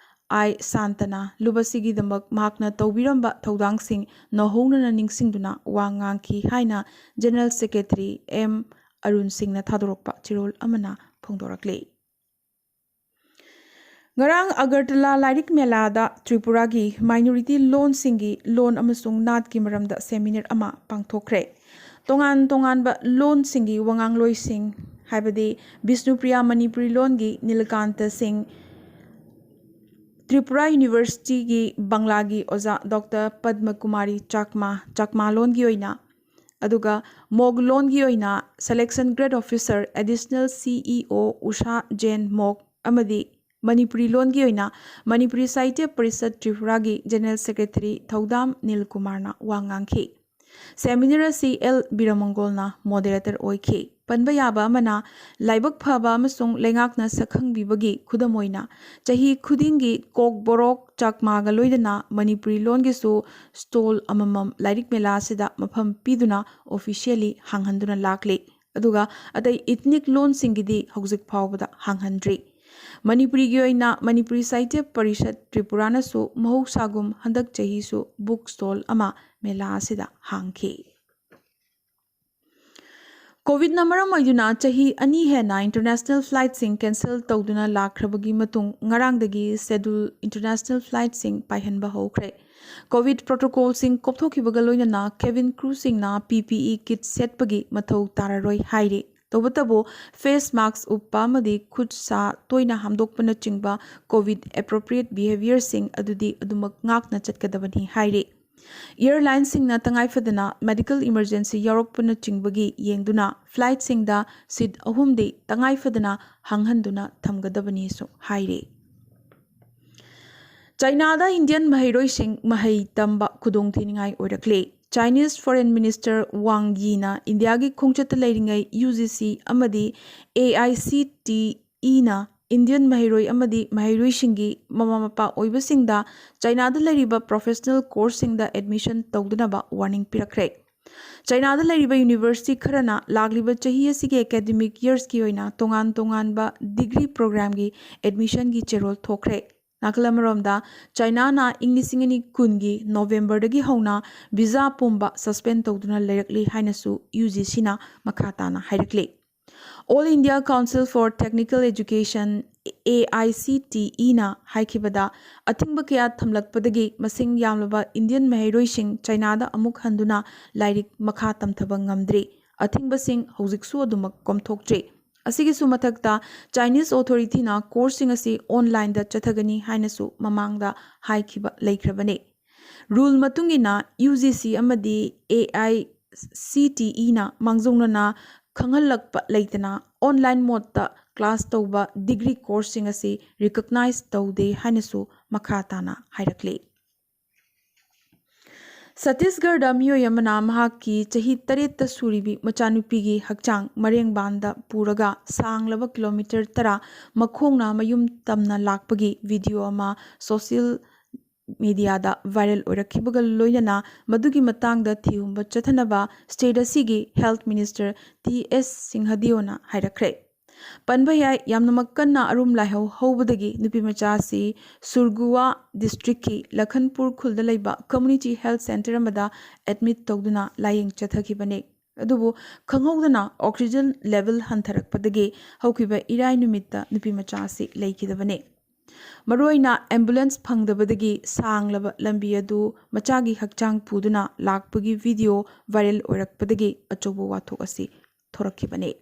I ꯁꯥꯟꯇꯅ ꯂꯨꯞ ꯑꯁꯤꯒꯤꯗꯃꯛ ꯃꯍꯥꯛꯅ ꯇꯧꯕꯤꯔꯝꯕ ꯊꯧꯗꯥꯡꯁꯤꯡ ꯅꯧꯍꯧꯅꯅ ꯅꯤꯡꯁꯤꯡꯗꯨꯅ ꯋꯥ ꯉꯥꯡꯈꯤ ꯍꯥꯏꯅ General Secretary M ꯑꯔꯨꯟ ꯁꯤꯡꯅ ꯊꯥꯗꯣꯔꯛꯄ ꯆꯦꯔꯣꯜ ꯑꯃꯅ ꯐꯣꯡꯗꯣꯔꯛꯂꯤ꯫ ꯉꯔꯥꯡ ꯑꯒꯔꯇꯂꯥ ꯂꯥꯏꯔꯤꯛ ꯃꯦꯂꯥꯗ ꯇ꯭ꯔꯤꯄꯨꯔꯥꯒꯤ minority ꯂꯣꯟꯁꯤꯡꯒꯤ ꯂꯣꯟ ꯑꯃꯁꯨꯡ ꯅꯥꯠꯀꯤ ꯃꯔꯝꯗ seminar ꯑꯃ ꯄꯥꯡꯊꯣꯛꯈ꯭ꯔꯦ꯫ ꯇꯣꯉꯥꯟ ꯇꯣꯉꯥꯟꯕ ꯂꯣꯟꯁꯤꯡꯒꯤ ꯋꯥꯉꯥꯡꯂꯣꯏꯁꯤꯡ, ꯍꯥꯏꯕꯗꯤ ꯕꯤꯁꯅꯨꯄ꯭ꯔꯤꯌꯥ ꯃꯅꯤꯄꯨꯔꯤ ꯂꯣꯟꯒꯤ ꯅꯤꯂꯀꯥꯟꯇ ꯁꯤꯡ, ꯇ꯭ꯔꯤꯄꯨꯔꯥ Universityꯒꯤ ꯕꯪꯂꯥꯒꯤ ꯑꯣꯖꯥ Doctor ꯄꯗꯃ ꯀꯨꯃꯥꯔꯤ ꯆꯥꯛꯃꯥ, ꯆꯥꯛꯃꯥ ꯂꯣꯟꯒꯤ ꯑꯣꯏꯅ, ꯑꯗꯨꯒ ꯃꯣꯒ ꯂꯣꯟꯒꯤ ꯑꯣꯏꯅ selection grade officer additional C E O ꯎꯁꯥ ꯖꯦꯟ ꯃꯣꯒ ꯑꯃꯗꯤ ꯃꯅꯤꯄꯨꯔꯤ ꯂꯣꯟꯒꯤ ꯑꯣꯏꯅ ꯃꯅꯤꯄꯨꯔꯤ ꯁꯥꯍꯤꯇ꯭ꯌ ꯄꯔꯤꯁꯠ ꯇ꯭ꯔꯤꯄꯨꯔꯥꯒꯤ General Secretary ꯊꯧꯗꯥꯝ ꯅꯤꯜ ꯀꯨꯃꯥꯔꯅ ꯋꯥ ꯉꯥꯡꯈꯤ꯫ Seminar ꯑꯁꯤ L ꯕꯤꯔꯃꯪꯒꯣꯜꯅ moderator ꯑꯣꯏꯈꯤ꯫ ꯄꯟꯕ ꯌꯥꯕ ꯑꯃꯅ, ꯂꯥꯏꯕꯛ ꯐꯕ ꯑꯃꯁꯨꯡ ꯂꯩꯉꯥꯛꯅ ꯁꯛꯈꯪꯕꯤꯕꯒꯤ ꯈꯨꯗꯝ ꯑꯣꯏꯅ, ꯆꯍꯤ ꯈꯨꯗꯤꯡꯒꯤ ꯀꯣꯛꯕꯣꯔꯣꯛ ꯆꯥꯛꯃꯥꯒ ꯂꯣꯏꯅꯅ ꯃꯅꯤꯄꯨꯔꯤ ꯂꯣꯟꯒꯤꯁꯨ stall ꯑꯃꯃꯝ ꯂꯥꯏꯔꯤꯛ ꯃꯦꯂꯥ ꯑꯁꯤꯗ ꯃꯐꯝ ꯄꯤꯗꯨꯅ officially ꯍꯥꯡꯍꯟꯗꯨꯅ ꯂꯥꯛꯂꯤ꯫ ꯑꯗꯨꯒ ꯑꯇꯩ ethnic ꯂꯣꯟꯁꯤꯡꯒꯤꯗꯤ ꯍꯧꯖꯤꯛ ꯐꯥꯎꯕꯗ ꯍꯥꯡꯍꯟꯗ꯭ꯔꯤ꯫ ꯃꯅꯤꯄꯨꯔꯤꯒꯤ ꯑꯣꯏꯅ ꯃꯅꯤꯄꯨꯔꯤ ꯁꯥꯍꯤꯇ꯭ꯌ ꯄꯔꯤꯁꯠ ꯇ꯭ꯔꯤꯄꯨꯔꯥꯅꯁꯨ ꯃꯍꯧꯁꯥꯒꯨꯝ ꯍꯟꯗꯛ ꯆꯍꯤꯁꯨ book stall ꯑꯃ ꯃꯦꯂꯥ ꯑꯁꯤꯗ ꯍꯥꯡꯈꯤ꯫ ꯀꯣꯚꯤꯗꯅ ꯃꯔꯝ ꯑꯣꯏꯗꯨꯅ ꯆꯍꯤ ꯑꯅꯤ ꯍꯦꯟꯅ international flightꯁꯤꯡ cancel ꯇꯧꯗꯨꯅ ꯂꯥꯛꯈ꯭ꯔꯕꯒꯤ ꯃꯇꯨꯡ ꯉꯔꯥꯡꯗꯒꯤ schedule international flightꯁꯤꯡ ꯄꯥꯏꯍꯟꯕ ꯍꯧꯈ꯭ꯔꯦ꯫ ꯀꯣꯚꯤꯗ protocolꯁꯤꯡ ꯀꯣꯞꯊꯣꯛꯈꯤꯕꯒ ꯂꯣꯏꯅꯅ cabin crewꯁꯤꯡꯅ P P E kit ꯁꯦꯠꯄꯒꯤ ꯃꯊꯧ ꯇꯥꯔꯔꯣꯏ ꯍꯥꯏꯔꯤ꯫ ꯇꯧꯕꯇꯕꯨ face mask ꯎꯞꯄ ꯑꯃꯗꯤ ꯈꯨꯠ ꯁꯥ ꯇꯣꯏꯅ ꯍꯥꯝꯗꯣꯛꯄꯅꯆꯤꯡꯕ ꯀꯣꯚꯤꯗ appropriate behaviourꯁꯤꯡ ꯑꯗꯨꯗꯤ ꯑꯗꯨꯃꯛ ꯉꯥꯛꯅ ꯆꯠꯀꯗꯕꯅꯤ ꯍꯥꯏꯔꯤ꯫ Airlineꯁꯤꯡꯅ ꯇꯉꯥꯏꯐꯗꯅ medical emergency ꯌꯥꯎꯔꯛꯄꯅꯆꯤꯡꯕꯒꯤ ꯌꯦꯡꯗꯨꯅ flightꯁꯤꯡꯗ seat ꯑꯍꯨꯝꯗꯤ ꯇꯉꯥꯏꯐꯗꯅ ꯍꯥꯡꯍꯟꯗꯨꯅ ꯊꯝꯒꯗꯕꯅꯤꯁꯨ ꯍꯥꯏꯔꯤ꯫ ꯆꯥꯏꯅꯥꯗ Indian ꯃꯍꯩꯔꯣꯏꯁꯤꯡ ꯃꯍꯩ ꯇꯝꯕ ꯈꯨꯗꯣꯡꯊꯤꯅꯤꯡꯉꯥꯏ ꯑꯣꯏꯔꯛꯂꯦ꯫ Chinese Foreign Minister Wang Yiꯅ ꯏꯟꯗꯤꯌꯥꯒꯤ ꯈꯣꯡꯆꯠꯇ ꯂꯩꯔꯤꯉꯩ UGC ꯑꯃꯗꯤ AICTEꯅ Indian ꯃꯍꯩꯔꯣꯏ ꯑꯃꯗꯤ ꯃꯍꯩꯔꯣꯏꯁꯤꯡꯒꯤ ꯃꯃꯥ ꯃꯄꯥ ꯑꯣꯏꯕꯁꯤꯡꯗ ꯆꯥꯏꯅꯥꯗ ꯂꯩꯔꯤꯕ professional courseꯁꯤꯡꯗ admission ꯇꯧꯗꯅꯕ warning ꯄꯤꯔꯛꯈ꯭ꯔꯦ꯫ ꯆꯥꯏꯅꯥꯗ ꯂꯩꯔꯤꯕ university ꯈꯔꯅ ꯂꯥꯛꯂꯤꯕ ꯆꯍꯤ ꯑꯁꯤꯒꯤ academic yearsꯀꯤ ꯑꯣꯏꯅ ꯇꯣꯉꯥꯟ ꯇꯣꯉꯥꯟꯕ degree programꯒꯤ admissionꯒꯤ ꯆꯦꯔꯣꯜ ꯊꯣꯛꯈ꯭ꯔꯦ꯫ ꯅꯥꯀꯜ ꯑꯃꯔꯣꯝꯗ, ꯆꯥꯏꯅꯥꯅ ꯏꯪ ꯂꯤꯁꯤꯡ ꯑꯅꯤ ꯀꯨꯟꯒꯤ Novemberꯗꯒꯤ ꯍꯧꯅ visa ꯄꯨꯝꯕ suspend ꯇꯧꯗꯨꯅ ꯂꯩꯔꯛꯂꯤ ꯍꯥꯏꯅꯁꯨ UGCꯅ ꯃꯈꯥ ꯇꯥꯅ ꯍꯥꯏꯔꯛꯂꯤ꯫ All India Council for Technical Education, AICTEꯅ ꯍꯥꯏꯈꯤꯕꯗ, ꯑꯊꯤꯡꯕ ꯀꯌꯥ ꯊꯝꯂꯛꯄꯗꯒꯤ ꯃꯁꯤꯡ ꯌꯥꯝꯂꯕ Indian ꯃꯍꯩꯔꯣꯏꯁꯤꯡ ꯆꯥꯏꯅꯥꯗ ꯑꯃꯨꯛ ꯍꯟꯗꯨꯅ ꯂꯥꯏꯔꯤꯛ ꯃꯈꯥ ꯇꯝꯊꯕ ꯉꯝꯗ꯭ꯔꯤ꯫ ꯑꯊꯤꯡꯕꯁꯤꯡ ꯍꯧꯖꯤꯛꯁꯨ ꯑꯗꯨꯃꯛ ꯀꯣꯝꯊꯣꯛꯇ꯭ꯔꯤ꯫ ꯑꯁꯤꯒꯤꯁꯨ ꯃꯊꯛꯇ, Chinese authorityꯅ courseꯁꯤꯡ ꯑꯁꯤ onlineꯗ ꯆꯠꯊꯒꯅꯤ ꯍꯥꯏꯅꯁꯨ ꯃꯃꯥꯡꯗ ꯍꯥꯏꯈꯤꯕ ꯂꯩꯈ꯭ꯔꯕꯅꯤ꯫ Rule ꯃꯇꯨꯡ ꯏꯟꯅ UGC ꯑꯃꯗꯤ AICTEꯅ ꯃꯥꯡꯖꯧꯅꯅ ꯈꯪꯍꯜꯂꯛꯄ ꯂꯩꯇꯅ online modeꯇ class ꯇꯧꯕ degree courseꯁꯤꯡ ꯑꯁꯤ recognize ꯇꯧꯗꯦ ꯍꯥꯏꯅꯁꯨ ꯃꯈꯥ ꯇꯥꯅ ꯍꯥꯏꯔꯛꯂꯤ꯫ ꯁꯠꯇꯤꯁꯒꯔꯗ ꯃꯤꯑꯣꯏ ꯑꯃꯅ ꯃꯍꯥꯛꯀꯤ ꯆꯍꯤ ꯇꯔꯦꯠꯇ ꯁꯨꯔꯤꯕꯤ ꯃꯆꯥꯅꯨꯄꯤꯒꯤ ꯍꯛꯆꯥꯡ ꯃꯔꯦꯡꯕꯥꯟꯗ ꯄꯨꯔꯒ ꯁꯥꯡꯂꯕ kilometre ꯇꯔꯥ ꯃꯈꯣꯡꯅ ꯃꯌꯨꯝ ꯇꯝꯅ ꯂꯥꯛꯄꯒꯤ video ꯑꯃ social mediaꯗ viral ꯑꯣꯏꯔꯛꯈꯤꯕꯒ ꯂꯣꯏꯅꯅ ꯃꯗꯨꯒꯤ ꯃꯇꯥꯡꯗ ꯊꯤꯍꯨꯝꯕ ꯆꯠꯊꯅꯕ state ꯑꯁꯤꯒꯤ health minister T S ꯁꯤꯡꯍꯗꯤꯌꯣꯅ ꯍꯥꯏꯔꯛꯈ꯭ꯔꯦ꯫ ꯄꯟꯕ ꯌꯥꯏ, ꯌꯥꯝꯅꯃꯛ ꯀꯟꯅ ꯑꯔꯨꯝ ꯂꯥꯏꯍꯧ ꯍꯧꯕꯗꯒꯤ ꯅꯨꯄꯤ ꯃꯆꯥ ꯑꯁꯤ ꯁꯨꯔꯒꯨꯋꯥ ꯗꯤꯁꯇ꯭ꯔꯤꯛꯀꯤ ꯂꯈꯟꯄꯨꯔ ꯈꯨꯜꯗ ꯂꯩꯕ ꯀꯝꯃ꯭ꯌꯨꯅꯤꯇꯤ ꯍꯦꯜꯊ ꯁꯦꯟꯇꯔ ꯑꯃꯗ ꯑꯦꯗꯃꯤꯠ ꯇꯧꯗꯨꯅ ꯂꯥꯌꯦꯡ ꯆꯠꯊꯈꯤꯕꯅꯤ꯫ ꯑꯗꯨꯕꯨ ꯈꯪꯍꯧꯗꯅ ꯑꯣꯛꯁꯤꯖꯟ ꯂꯦꯚꯦꯜ ꯍꯟꯊꯔꯛꯄꯗꯒꯤ ꯍꯧꯈꯤꯕ ꯏꯔꯥꯏ ꯅꯨꯃꯤꯠꯇ ꯅꯨꯄꯤ ꯃꯆꯥ ꯑꯁꯤ ꯂꯩꯈꯤꯗꯕꯅꯤ꯫ ꯃꯔꯨꯑꯣꯏꯅ ꯑꯦꯝꯕꯨꯂꯦꯟꯁ ꯐꯪꯗꯕꯗꯒꯤ ꯁꯥꯡꯂꯕ ꯂꯝꯕꯤ ꯑꯗꯨ ꯃꯆꯥꯒꯤ ꯍꯛꯆꯥꯡ ꯄꯨꯗꯨꯅ ꯂꯥꯛꯄꯒꯤ ꯚꯤꯗꯤꯑꯣ ꯚꯥꯏꯔꯦꯜ ꯑꯣꯏꯔꯛꯄꯗꯒꯤ ꯑꯆꯧꯕ ꯋꯥꯊꯣꯛ ꯑꯁꯤ ꯊꯣꯔꯛꯈꯤꯕꯅꯤ꯫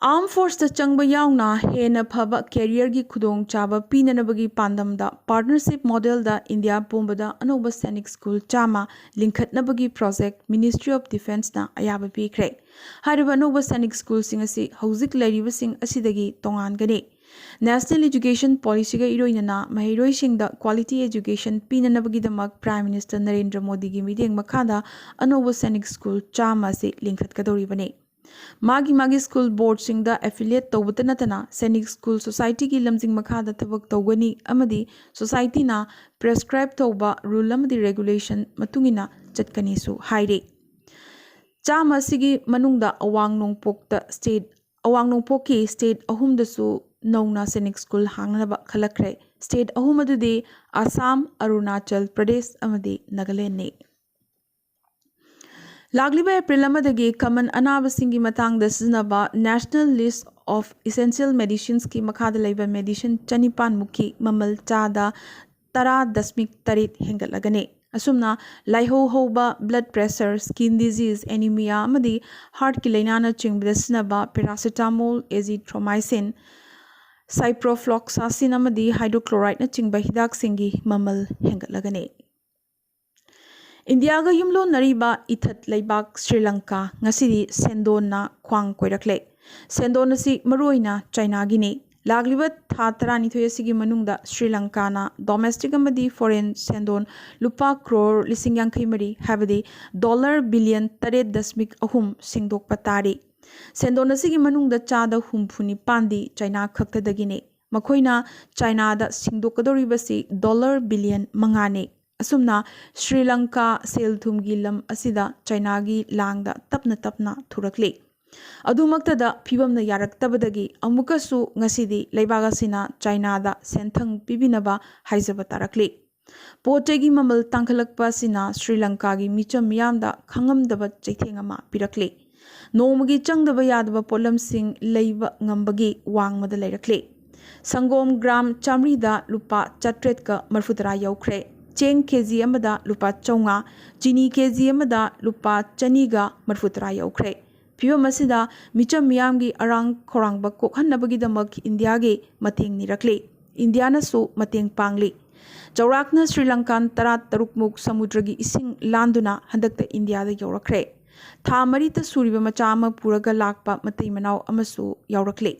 ꯑꯥꯔꯝ ꯐꯣꯔꯁꯇ ꯆꯪꯕ ꯌꯥꯎꯅ ꯍꯦꯟꯅ ꯐꯕ ꯀꯦꯔꯤꯌꯔꯒꯤ ꯈꯨꯗꯣꯡꯆꯥꯕ ꯄꯤꯅꯅꯕꯒꯤ ꯄꯥꯟꯗꯝꯗ ꯄꯥꯔꯠꯅꯔꯁꯤꯞ ꯃꯣꯗꯦꯜꯗ ꯏꯟꯗꯤꯌꯥ ꯄꯨꯝꯕꯗ ꯑꯅꯧꯕ ꯁꯥꯏꯅꯤꯛ ꯁ꯭ꯀꯨꯜ ꯆꯥꯝꯃ ꯂꯤꯡꯈꯠꯅꯕꯒꯤ ꯄ꯭ꯔꯣꯖꯦꯛ ꯃꯤꯅꯤꯁꯇ꯭ꯔꯤ ꯑꯣꯐ ꯗꯤꯐꯦꯟꯁꯅ ꯑꯌꯥꯕ ꯄꯤꯈ꯭ꯔꯦ꯫ ꯍꯥꯏꯔꯤꯕ ꯑꯅꯧꯕ ꯁꯥꯏꯅꯤꯛ ꯁ꯭ꯀꯨꯜꯁꯤꯡ ꯑꯁꯤ ꯍꯧꯖꯤꯛ ꯂꯩꯔꯤꯕꯁꯤꯡ ꯑꯁꯤꯗꯒꯤ ꯇꯣꯉꯥꯟꯒꯅꯤ꯫ ꯅꯦꯁꯅꯦꯜ ꯏꯗꯨꯀꯦꯁꯟ ꯄꯣꯂꯤꯁꯤꯒ ꯏꯔꯣꯏꯅꯅ ꯃꯍꯩꯔꯣꯏꯁꯤꯡꯗ ꯀ꯭ꯋꯥꯂꯤꯇꯤ ꯑꯦꯖꯨꯀꯦꯁꯟ ꯄꯤꯅꯅꯕꯒꯤꯗꯃꯛ ꯄ꯭ꯔꯥꯏꯝ ꯃꯤꯅꯤꯁꯇꯔ ꯅꯔꯦꯟꯗ꯭ꯔ ꯃꯣꯗꯤꯒꯤ ꯃꯤꯠꯌꯦꯡ ꯃꯈꯥꯗ ꯑꯅꯧꯕ ꯁꯥꯏꯅꯤꯛ ꯁ꯭ꯀꯨꯜ ꯆꯥꯝꯃ ꯑꯁꯤ ꯂꯤꯡꯈꯠꯀꯗꯧꯔꯤꯕꯅꯤ꯫ ꯃꯥꯒꯤ ꯃꯥꯒꯤ ꯁ꯭ꯀꯨꯜ ꯕꯣꯔꯗꯁꯤꯡꯗ ꯑꯦꯐꯤꯂꯤꯌꯦꯠ ꯇꯧꯕꯇ ꯅꯠꯇꯅ ꯁꯥꯏꯅꯤꯛ ꯁ꯭ꯀꯨꯜ ꯁꯣꯁꯥꯏꯇꯤꯒꯤ ꯂꯝꯖꯤꯡ ꯃꯈꯥꯗ ꯊꯕꯛ ꯇꯧꯒꯅꯤ ꯑꯃꯗꯤ ꯁꯣꯁꯥꯏꯇꯤꯅ ꯄ꯭ꯔꯦꯁꯀ꯭ꯔꯥꯏꯕ ꯇꯧꯕ ꯔꯨꯜ ꯑꯃꯗꯤ ꯔꯦꯒꯨꯂꯦꯁꯟ ꯃꯇꯨꯡ ꯏꯟꯅ ꯆꯠꯀꯅꯤꯁꯨ ꯍꯥꯏꯔꯤ꯫ ꯆꯥꯝꯃ ꯑꯁꯤꯒꯤ ꯃꯅꯨꯡꯗ ꯑꯋꯥꯡ ꯅꯣꯡꯄꯣꯛꯇ ꯁ꯭ꯇꯦꯠ, ꯑꯋꯥꯡ ꯅꯣꯡꯄꯣꯛꯀꯤ ꯁ꯭ꯇꯦꯠ ꯑꯍꯨꯝꯗꯁꯨ ꯅꯧꯅ ꯁꯥꯏꯅꯤꯛ ꯁ꯭ꯀꯨꯜ ꯍꯥꯡꯅꯕ ꯈꯜꯂꯛꯈ꯭ꯔꯦ꯫ ꯁ꯭ꯇꯦꯠ ꯑꯍꯨꯝ ꯑꯗꯨꯗꯤ ꯑꯁꯥꯝ, ꯑꯔꯨꯅꯥꯆꯜ ꯄ꯭ꯔꯗꯦꯁ ꯑꯃꯗꯤ ꯅꯥꯒꯥꯂꯦꯟꯅꯤ꯫ ꯂꯥꯛꯂꯤꯕ ꯑꯦꯄ꯭ꯔꯤꯜ ꯑꯃꯗꯒꯤ ꯀꯃꯟ ꯑꯅꯥꯕꯁꯤꯡꯒꯤ ꯃꯇꯥꯡꯗ ꯁꯤꯖꯤꯟꯅꯕ National List of Essential Medicinesꯀꯤ ꯃꯈꯥꯗ ꯂꯩꯕ ꯃꯦꯗꯤꯁꯤꯟ ꯆꯅꯤꯄꯥꯟ ꯃꯨꯛꯀꯤ ꯃꯃꯜ ꯆꯥꯗ ꯇꯔꯥ ꯗꯁꯃꯤꯛ ꯇꯔꯦꯠ ꯍꯦꯟꯒꯠꯂꯒꯅꯤ꯫ ꯑꯁꯨꯝꯅ ꯂꯥꯏꯍꯧ ꯍꯧꯕ, blood pressure, skin disease, anaemia ꯑꯃꯗꯤ ꯍꯥꯔꯠꯀꯤ ꯂꯥꯏꯅꯥꯅꯆꯤꯡꯕꯗ ꯁꯤꯖꯤꯟꯅꯕ ꯄꯦꯔꯥꯁꯤꯇꯥꯃꯣꯜ, ꯑꯦꯖꯤꯊ꯭ꯔꯣꯃꯥꯏꯁꯤꯟ, ꯁꯥꯏꯄ꯭ꯔꯣꯐ꯭ꯂꯣꯛꯁꯥꯁꯤꯟ ꯑꯃꯗꯤ ꯍꯥꯏꯗ꯭ꯔꯣꯀ꯭ꯂꯣꯔꯥꯏꯗꯅꯆꯤꯡꯕ ꯍꯤꯗꯥꯛꯁꯤꯡꯒꯤ ꯃꯃꯜ ꯍꯦꯟꯒꯠꯂꯒꯅꯤ꯫ ꯏꯟꯗꯤꯌꯥꯒ ꯌꯨꯝꯂꯣꯟꯅꯔꯤꯕ ꯏꯊꯠ ꯂꯩꯕꯥꯛ ꯁ꯭ꯔꯤ ꯂꯪꯀꯥ ꯉꯁꯤꯗꯤ ꯁꯦꯟꯗꯣꯟꯅ ꯈ꯭ꯋꯥꯡ ꯀꯣꯏꯔꯛꯂꯦ꯫ ꯁꯦꯟꯗꯣꯟ ꯑꯁꯤ ꯃꯔꯨꯑꯣꯏꯅ ꯆꯥꯏꯅꯥꯒꯤꯅꯤ꯫ ꯂꯥꯛꯂꯤꯕ ꯊꯥ ꯇꯔꯥꯅꯤꯊꯣꯏ ꯑꯁꯤꯒꯤ ꯃꯅꯨꯡꯗ ꯁ꯭ꯔꯤ ꯂꯪꯀꯥꯅ ꯗꯣꯃꯦꯁꯇꯤꯛ ꯑꯃꯗꯤ ꯐꯣꯔꯦꯟ ꯁꯦꯟꯗꯣꯟ ꯂꯨꯄꯥ ꯀ꯭ꯔꯣꯔ ꯂꯤꯁꯤꯡ ꯌꯥꯡꯈꯩ ꯃꯔꯤ, ꯍꯥꯏꯕꯗꯤ ꯗꯣꯂꯔ ꯕꯤꯂꯤꯌꯟ ꯇꯔꯦꯠ ꯗꯁꯃꯤꯛ ꯑꯍꯨꯝ ꯁꯦꯡꯗꯣꯛꯄ ꯇꯥꯔꯤ꯫ ꯁꯦꯟꯗꯣꯟ ꯑꯁꯤꯒꯤ ꯃꯅꯨꯡꯗ ꯆꯥꯗ ꯍꯨꯝꯐꯨ ꯅꯤꯄꯥꯟꯗꯤ ꯆꯥꯏꯅꯥ ꯈꯛꯇꯗꯒꯤꯅꯤ꯫ ꯃꯈꯣꯏꯅ ꯆꯥꯏꯅꯥꯗ ꯁꯤꯡꯗꯣꯛꯀꯗꯧꯔꯤꯕꯁꯤ ꯗꯣꯂꯔ ꯕꯤꯂꯤꯌꯟ ꯃꯉꯥꯅꯤ꯫ ꯑꯁꯨꯝꯅ ꯁ꯭ꯔꯤ ꯂꯪꯀꯥ ꯁꯦꯜ ꯊꯨꯝꯒꯤ ꯂꯝ ꯑꯁꯤꯗ ꯆꯥꯏꯅꯥꯒꯤ ꯂꯥꯡꯗ ꯇꯞꯅ ꯇꯞꯅ ꯊꯨꯔꯛꯂꯤ꯫ ꯑꯗꯨꯃꯛꯇꯗ ꯐꯤꯕꯝꯅ ꯌꯥꯔꯛꯇꯕꯗꯒꯤ ꯑꯃꯨꯛꯀꯁꯨ ꯉꯁꯤꯗꯤ ꯂꯩꯕꯥꯛ ꯑꯁꯤꯅ ꯆꯥꯏꯅꯥꯗ ꯁꯦꯟꯊꯪ ꯄꯤꯕꯤꯅꯕ ꯍꯥꯏꯖꯕ ꯇꯥꯔꯛꯂꯤ꯫ ꯄꯣꯠ ꯆꯩꯒꯤ ꯃꯃꯜ ꯇꯥꯡꯈꯠꯂꯛꯄ ꯑꯁꯤꯅ ꯁ꯭ꯔꯤ ꯂꯪꯀꯥꯒꯤ ꯃꯤꯆꯝ ꯃꯤꯌꯥꯝꯗ ꯈꯪꯉꯝꯗꯕ ꯆꯩꯊꯦꯡ ꯑꯃ ꯄꯤꯔꯛꯂꯤ꯫ ꯅꯣꯡꯃꯒꯤ ꯆꯪꯗꯕ ꯌꯥꯗꯕ ꯄꯣꯠꯂꯝꯁꯤꯡ ꯂꯩꯕ ꯉꯝꯕꯒꯤ ꯋꯥꯡꯃꯗ ꯂꯩꯔꯛꯂꯤ꯫ ꯁꯪꯒꯣꯝ ꯒ꯭ꯔꯥꯝ ꯆꯥꯃꯔꯤꯗ ꯂꯨꯄꯥ ꯆꯥꯇ꯭ꯔꯦꯠꯀ ꯃꯔꯐꯨꯇꯔꯥ ꯌꯧꯈ꯭ꯔꯦ꯫ ꯆꯦꯡ ꯀꯦ ꯖꯤ ꯑꯃꯗ ꯂꯨꯄꯥ ꯆꯥꯝꯃꯉꯥ, ꯆꯤꯅꯤ ꯀꯦ ꯖꯤ ꯑꯃꯗ ꯂꯨꯄꯥ ꯆꯅꯤꯒ ꯃꯔꯐꯨꯇꯔꯥ ꯌꯧꯈ꯭ꯔꯦ꯫ ꯐꯤꯕꯝ ꯑꯁꯤꯗ ꯃꯤꯆꯝ ꯃꯤꯌꯥꯝꯒꯤ ꯑꯔꯥꯡ ꯈꯧꯔꯥꯡꯕ ꯀꯣꯛꯍꯟꯅꯕꯒꯤꯗꯃꯛ ꯏꯟꯗꯤꯌꯥꯒꯤ ꯃꯇꯦꯡ ꯅꯤꯔꯛꯂꯤ꯫ ꯏꯟꯗꯤꯌꯥꯅꯁꯨ ꯃꯇꯦꯡ ꯄꯥꯡꯂꯤ꯫ ꯆꯥꯎꯔꯥꯛꯅ ꯁ꯭ꯔꯤ ꯂꯪꯀꯥꯟ ꯇꯔꯥ ꯇꯔꯨꯛꯃꯨꯛ ꯁꯃꯨꯗ꯭ꯔꯒꯤ ꯏꯁꯤꯡ ꯂꯥꯟꯗꯨꯅ ꯍꯟꯗꯛꯇ ꯏꯟꯗꯤꯌꯥꯗ ꯌꯧꯔꯛꯈ꯭ꯔꯦ꯫ ꯊꯥ ꯃꯔꯤꯇ ꯁꯨꯔꯤꯕ ꯃꯆꯥ ꯑꯃ ꯄꯨꯔꯒ ꯂꯥꯛꯄ ꯃꯇꯩ ꯃꯅꯥꯎ ꯑꯃꯁꯨ ꯌꯥꯎꯔꯛꯂꯤ꯫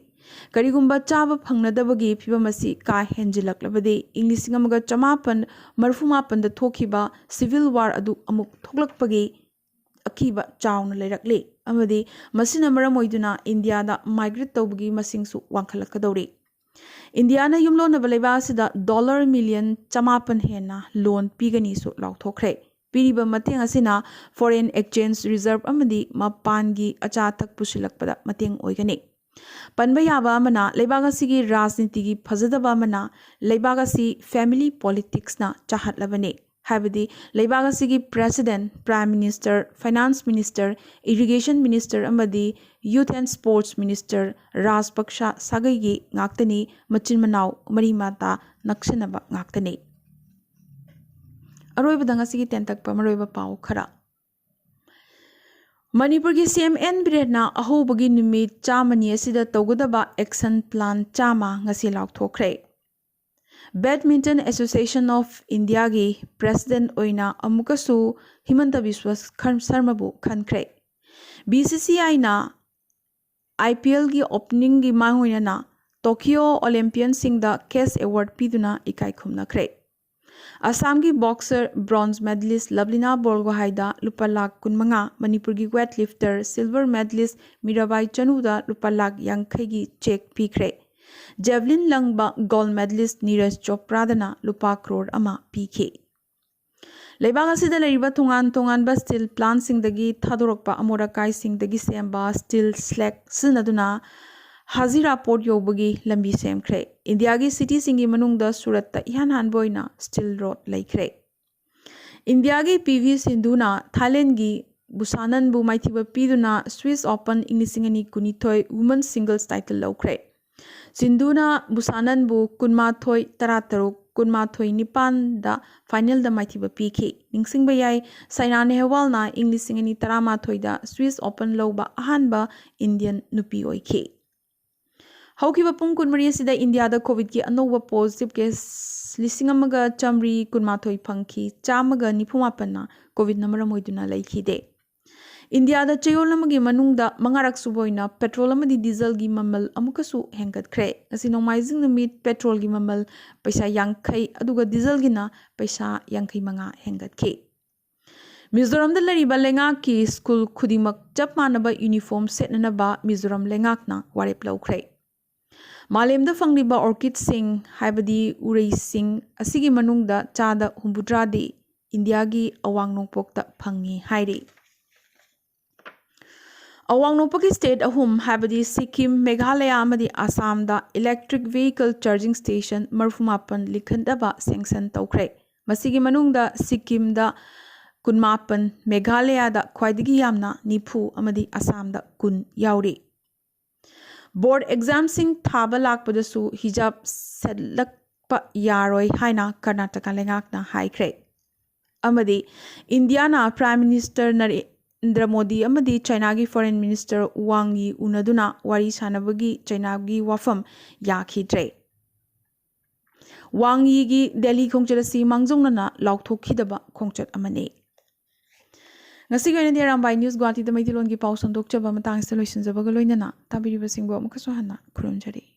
ꯀꯔꯤꯒꯨꯝꯕ ꯆꯥꯕ ꯐꯪꯅꯗꯕꯒꯤ ꯐꯤꯕꯝ ꯑꯁꯤ ꯀꯥ ꯍꯦꯟꯖꯤꯜꯂꯛꯂꯕꯗꯤ ꯏꯪ ꯂꯤꯁꯤꯡ ꯑꯃꯒ ꯆꯃꯥꯄꯟ ꯃꯔꯐꯨ ꯃꯥꯄꯟꯗ ꯊꯣꯛꯈꯤꯕ civil war ꯑꯗꯨ ꯑꯃꯨꯛ ꯊꯣꯛꯂꯛꯄꯒꯤ ꯑꯀꯤꯕ ꯆꯥꯎꯅ ꯂꯩꯔꯛꯂꯤ ꯑꯃꯗꯤ ꯃꯁꯤꯅ ꯃꯔꯝ ꯑꯣꯏꯗꯨꯅ ꯏꯟꯗꯤꯌꯥꯗ migrate ꯇꯧꯕꯒꯤ ꯃꯁꯤꯡꯁꯨ ꯋꯥꯡꯈꯠꯂꯛꯀꯗꯧꯔꯤ꯫ ꯏꯟꯗꯤꯌꯥꯅ ꯌꯨꯝꯂꯣꯟꯅꯕ ꯂꯩꯕꯥꯛ ꯑꯁꯤꯗ ꯗꯣꯂꯔ ꯃꯤꯂꯤꯌꯟ ꯆꯃꯥꯄꯟ ꯍꯦꯟꯅ ꯂꯣꯟ ꯄꯤꯒꯅꯤꯁꯨ ꯂꯥꯎꯊꯣꯛꯈ꯭ꯔꯦ꯫ ꯄꯤꯔꯤꯕ ꯃꯇꯦꯡ ꯑꯁꯤꯅ foreign exchange reserve ꯑꯃꯗꯤ ꯃꯄꯥꯟꯒꯤ ꯑꯆꯥ ꯑꯊꯛ ꯄꯨꯁꯤꯜꯂꯛꯄꯗ ꯃꯇꯦꯡ ꯑꯣꯏꯒꯅꯤ꯫ ꯄꯟꯕ ꯌꯥꯕ ꯑꯃꯅ, ꯂꯩꯕꯥꯛ ꯑꯁꯤꯒꯤ ꯔꯥꯖꯅꯤꯇꯤꯒꯤ ꯐꯖꯗꯕ ꯑꯃꯅ, ꯂꯩꯕꯥꯛ ꯑꯁꯤ family politicsꯅ ꯆꯥꯍꯠꯂꯕꯅꯤ꯫ ꯍꯥꯏꯕꯗꯤ ꯂꯩꯕꯥꯛ ꯑꯁꯤꯒꯤ president, prime minister, finance minister, irrigation minister ꯑꯃꯗꯤ youth and sports minister ꯔꯥꯖꯄꯛꯁ ꯁꯥꯒꯩꯒꯤ ꯉꯥꯛꯇꯅꯤ꯫ ꯃꯆꯤꯟ ꯃꯅꯥꯎ ꯃꯔꯤ ꯃꯇꯥ ꯅꯛꯁꯤꯟꯅꯕ ꯉꯥꯛꯇꯅꯤ꯫ ꯑꯔꯣꯏꯕꯗ ꯉꯁꯤꯒꯤ ꯇꯦꯟꯇꯛꯄ ꯃꯔꯨꯑꯣꯏꯕ ꯄꯥꯎ ꯈꯔ꯫ ꯃꯅꯤꯄꯨꯔꯒꯤ ꯁꯤ ꯑꯦꯝ ꯑꯦꯟ ꯕꯤꯔꯦꯟꯅ ꯑꯍꯧꯕꯒꯤ ꯅꯨꯃꯤꯠ ꯆꯥꯝꯃꯅꯤ ꯑꯁꯤꯗ ꯇꯧꯒꯗꯕ action plan ꯆꯥꯝꯃ ꯉꯁꯤ ꯂꯥꯎꯊꯣꯛꯈ꯭ꯔꯦ꯫ Badminton Association of Indiaꯒꯤ president ꯑꯣꯏꯅ ꯑꯃꯨꯛꯀꯁꯨ ꯍꯤꯃꯟꯇ Visva ꯁꯔꯃꯕꯨ ꯈꯟꯈ꯭ꯔꯦ꯫ B C C Iꯅ I P Lꯒꯤ openingꯒꯤ ꯃꯥꯡꯑꯣꯏꯅꯅ Tokyo Olympianꯁꯤꯡꯗ cash award ꯄꯤꯗꯨꯅ ꯏꯀꯥꯏ ꯈꯨꯝꯅꯈ꯭ꯔꯦ꯫ ꯑꯁꯥꯝꯒꯤ boxer bronze medalist ꯂꯕꯂꯤꯅꯥ ꯕꯣꯔꯒꯣꯍꯥꯏꯗ ꯂꯨꯄꯥ ꯂꯥꯈ ꯀꯨꯟꯃꯉꯥ, ꯃꯅꯤꯄꯨꯔꯒꯤ weightlifter silver medalist ꯃꯤꯔꯥꯕꯥꯏ ꯆꯅꯨꯗ ꯂꯨꯄꯥ ꯂꯥꯈ ꯌꯥꯡꯈꯩꯒꯤ cheque ꯄꯤꯈ꯭ꯔꯦ꯫ Javelin ꯂꯪꯕ gold medalist ꯅꯤꯔꯖ ꯆꯣꯄ꯭ꯔꯥꯗꯅ ꯂꯨꯄꯥ ꯀ꯭ꯔꯣꯔ ꯑꯃ ꯄꯤꯈꯤ꯫ ꯂꯩꯕꯥꯛ ꯑꯁꯤꯗ ꯂꯩꯔꯤꯕ ꯇꯣꯉꯥꯟ ꯇꯣꯉꯥꯟꯕ steel plantꯁꯤꯡꯗꯒꯤ ꯊꯥꯗꯣꯔꯛꯄ ꯑꯃꯣꯠ ꯑꯀꯥꯏꯁꯤꯡꯗꯒꯤ ꯁꯦꯝꯕ steel slag ꯁꯤꯖꯤꯟꯅꯗꯨꯅ ꯍꯖꯤꯔꯥ port ꯌꯧꯕꯒꯤ ꯂꯝꯕꯤ ꯁꯦꯝꯈ꯭ꯔꯦ꯫ ꯏꯟꯗꯤꯌꯥꯒꯤ cityꯁꯤꯡꯒꯤ ꯃꯅꯨꯡꯗ ꯁꯨꯔꯠꯇ ꯏꯍꯥꯟ ꯍꯥꯟꯕ ꯑꯣꯏꯅ steel road ꯂꯩꯈ꯭ꯔꯦ꯫ ꯏꯟꯗꯤꯌꯥꯒꯤ ꯄꯤ ꯚꯤ ꯁꯤꯟꯙꯨꯅ ꯊꯥꯏꯂꯦꯟꯒꯤ ꯕꯨꯁꯥꯅꯟꯕꯨ ꯃꯥꯏꯊꯤꯕ ꯄꯤꯗꯨꯅ Swiss Open ꯏꯪ ꯂꯤꯁꯤꯡ ꯑꯅꯤ ꯀꯨꯟꯅꯤꯊꯣꯏ Women's Singles title ꯂꯧꯈ꯭ꯔꯦ꯫ ꯁꯤꯟꯙꯨꯅ ꯕꯨꯁꯥꯅꯟꯕꯨ ꯀꯨꯟꯃꯥꯊꯣꯏ ꯇꯔꯥꯇꯔꯨꯛ, ꯀꯨꯟꯃꯥꯊꯣꯏ ꯅꯤꯄꯥꯟꯗ finalꯗ ꯃꯥꯏꯊꯤꯕ ꯄꯤꯈꯤ꯫ ꯅꯤꯡꯁꯤꯡꯕ ꯌꯥꯏ, ꯁꯥꯏꯅꯥ ꯅꯦꯍꯋꯥꯜꯅ ꯏꯪ ꯂꯤꯁꯤꯡ ꯑꯅꯤ ꯇꯔꯥꯃꯥꯊꯣꯏꯗ Swiss Open ꯂꯧꯕ ꯑꯍꯥꯟꯕ Indian ꯅꯨꯄꯤ ꯑꯣꯏꯈꯤ꯫ ꯍꯧꯈꯤꯕ ꯄꯨꯡ ꯀꯨꯟꯃꯔꯤ ꯑꯁꯤꯗ ꯏꯟꯗꯤꯌꯥꯗ COVIDꯀꯤ ꯑꯅꯧꯕ positive case ꯂꯤꯁꯤꯡ ꯑꯃꯒ ꯆꯥꯃꯔꯤ ꯀꯨꯟꯃꯥꯊꯣꯏ ꯐꯪꯈꯤ, ꯆꯥꯝꯃꯒ ꯅꯤꯐꯨ ꯃꯥꯄꯟꯅ COVIDꯅ ꯃꯔꯝ ꯑꯣꯏꯗꯨꯅ ꯂꯩꯈꯤꯗꯦ꯫ ꯏꯟꯗꯤꯌꯥꯗ ꯆꯌꯣꯜ ꯑꯃꯒꯤ ꯃꯅꯨꯡꯗ ꯃꯉꯥꯔꯛ ꯁꯨꯕ ꯑꯣꯏꯅ petrol ꯑꯃꯗꯤ dieselꯒꯤ ꯃꯃꯜ ꯑꯃꯨꯛꯀꯁꯨ ꯍꯦꯟꯒꯠꯈ꯭ꯔꯦ꯫ ꯉꯁꯤ ꯅꯣꯡꯃꯥꯏꯖꯤꯡ ꯅꯨꯃꯤꯠ petrolꯒꯤ ꯃꯃꯜ ꯄꯩꯁꯥ ꯌꯥꯡꯈꯩ ꯑꯗꯨꯒ dieselꯒꯤꯅ ꯄꯩꯁꯥ ꯌꯥꯡꯈꯩ ꯃꯉꯥ ꯍꯦꯟꯒꯠꯈꯤ꯫ ꯃꯤꯖꯣꯔꯥꯝꯗ ꯂꯩꯔꯤꯕ ꯂꯩꯉꯥꯛꯀꯤ ꯁ꯭ꯀꯨꯜ ꯈꯨꯗꯤꯡꯃꯛ ꯆꯞ ꯃꯥꯟꯅꯕ uniform ꯁꯦꯠꯅꯅꯕ ꯃꯤꯖꯣꯔꯥꯝ ꯂꯩꯉꯥꯛꯅ ꯋꯥꯔꯦꯞ ꯂꯧꯈ꯭ꯔꯦ꯫ ꯃꯥꯂꯦꯝꯗ ꯐꯪꯂꯤꯕ orchidꯁꯤꯡ, ꯍꯥꯏꯕꯗꯤ ꯎꯔꯩꯁꯤꯡ ꯑꯁꯤꯒꯤ ꯃꯅꯨꯡꯗ ꯆꯥꯗ ꯍꯨꯝꯐꯨꯇꯔꯥꯗꯤ ꯏꯟꯗꯤꯌꯥꯒꯤ ꯑꯋꯥꯡ ꯅꯣꯡꯄꯣꯛꯇ ꯐꯪꯉꯤ ꯍꯥꯏꯔꯤ꯫ ꯑꯋꯥꯡ ꯅꯣꯡꯄꯣꯛꯀꯤ state ꯑꯍꯨꯝ, ꯍꯥꯏꯕꯗꯤ ꯁꯤꯛꯀꯤꯝ, ꯃꯦꯘꯥꯂꯌꯥ ꯑꯃꯗꯤ ꯑꯁꯥꯝꯗ electric vehicle charging station ꯃꯔꯤꯐꯨ ꯃꯥꯄꯟ ꯂꯤꯡꯈꯠꯅꯕ sanction ꯇꯧꯈ꯭ꯔꯦ꯫ ꯃꯁꯤꯒꯤ ꯃꯅꯨꯡꯗ ꯁꯤꯛꯀꯤꯝꯗ ꯀꯨꯟꯃꯥꯄꯟ, ꯃꯦꯘꯥꯂꯌꯥꯗ ꯈ꯭ꯋꯥꯏꯗꯒꯤ ꯌꯥꯝꯅ ꯅꯤꯐꯨ ꯑꯃꯗꯤ ꯑꯁꯥꯝꯗ ꯀꯨꯟ ꯌꯥꯎꯔꯤ꯫ Board examꯁꯤꯡ ꯊꯥꯕ ꯂꯥꯛꯄꯗꯁꯨ hijab ꯁꯦꯠꯂꯛꯄ ꯌꯥꯔꯣꯏ ꯍꯥꯏꯅ ꯀꯔꯅꯥꯇꯀꯥ ꯂꯩꯉꯥꯛꯅ ꯍꯥꯏꯈ꯭ꯔꯦ꯫ ꯑꯃꯗꯤ ꯏꯟꯗꯤꯌꯥꯅ Prime Minister ꯅꯔꯦꯟꯗ꯭ꯔ ꯃꯣꯗꯤ ꯑꯃꯗꯤ ꯆꯥꯏꯅꯥꯒꯤ Foreign Minister ꯋꯥꯡ ꯌꯤ ꯎꯅꯗꯨꯅ ꯋꯥꯔꯤ ꯁꯥꯅꯕꯒꯤ ꯆꯥꯏꯅꯥꯒꯤ ꯋꯥꯐꯝ ꯌꯥꯈꯤꯗ꯭ꯔꯦ꯫ ꯋꯥꯡ ꯌꯤꯒꯤ ꯗꯦꯜꯂꯤ ꯈꯣꯡꯆꯠ ꯑꯁꯤ ꯃꯥꯡꯖꯧꯅꯅ ꯂꯥꯎꯊꯣꯛꯈꯤꯗꯕ ꯈꯣꯡꯆꯠ ꯑꯃꯅꯤ꯫ ꯉꯁꯤꯒꯤ ꯑꯣꯏꯅꯗꯤ ꯑꯔꯥꯝꯕꯥꯏ News ꯒꯨꯋꯥꯍꯥꯇꯤꯗ ꯃꯩꯇꯩꯂꯣꯟꯒꯤ ꯄꯥꯎ ꯁꯟꯗꯣꯛꯆꯕ ꯃꯇꯥꯡꯁꯤꯗ ꯂꯣꯏꯁꯤꯟꯖꯕꯒ ꯂꯣꯏꯅꯅ ꯇꯥꯕꯤꯔꯤꯕꯁꯤꯡꯕꯨ ꯑꯃꯨꯛꯀꯁꯨ ꯍꯟꯅ ꯈꯨꯔꯨꯝꯖꯔꯤ꯫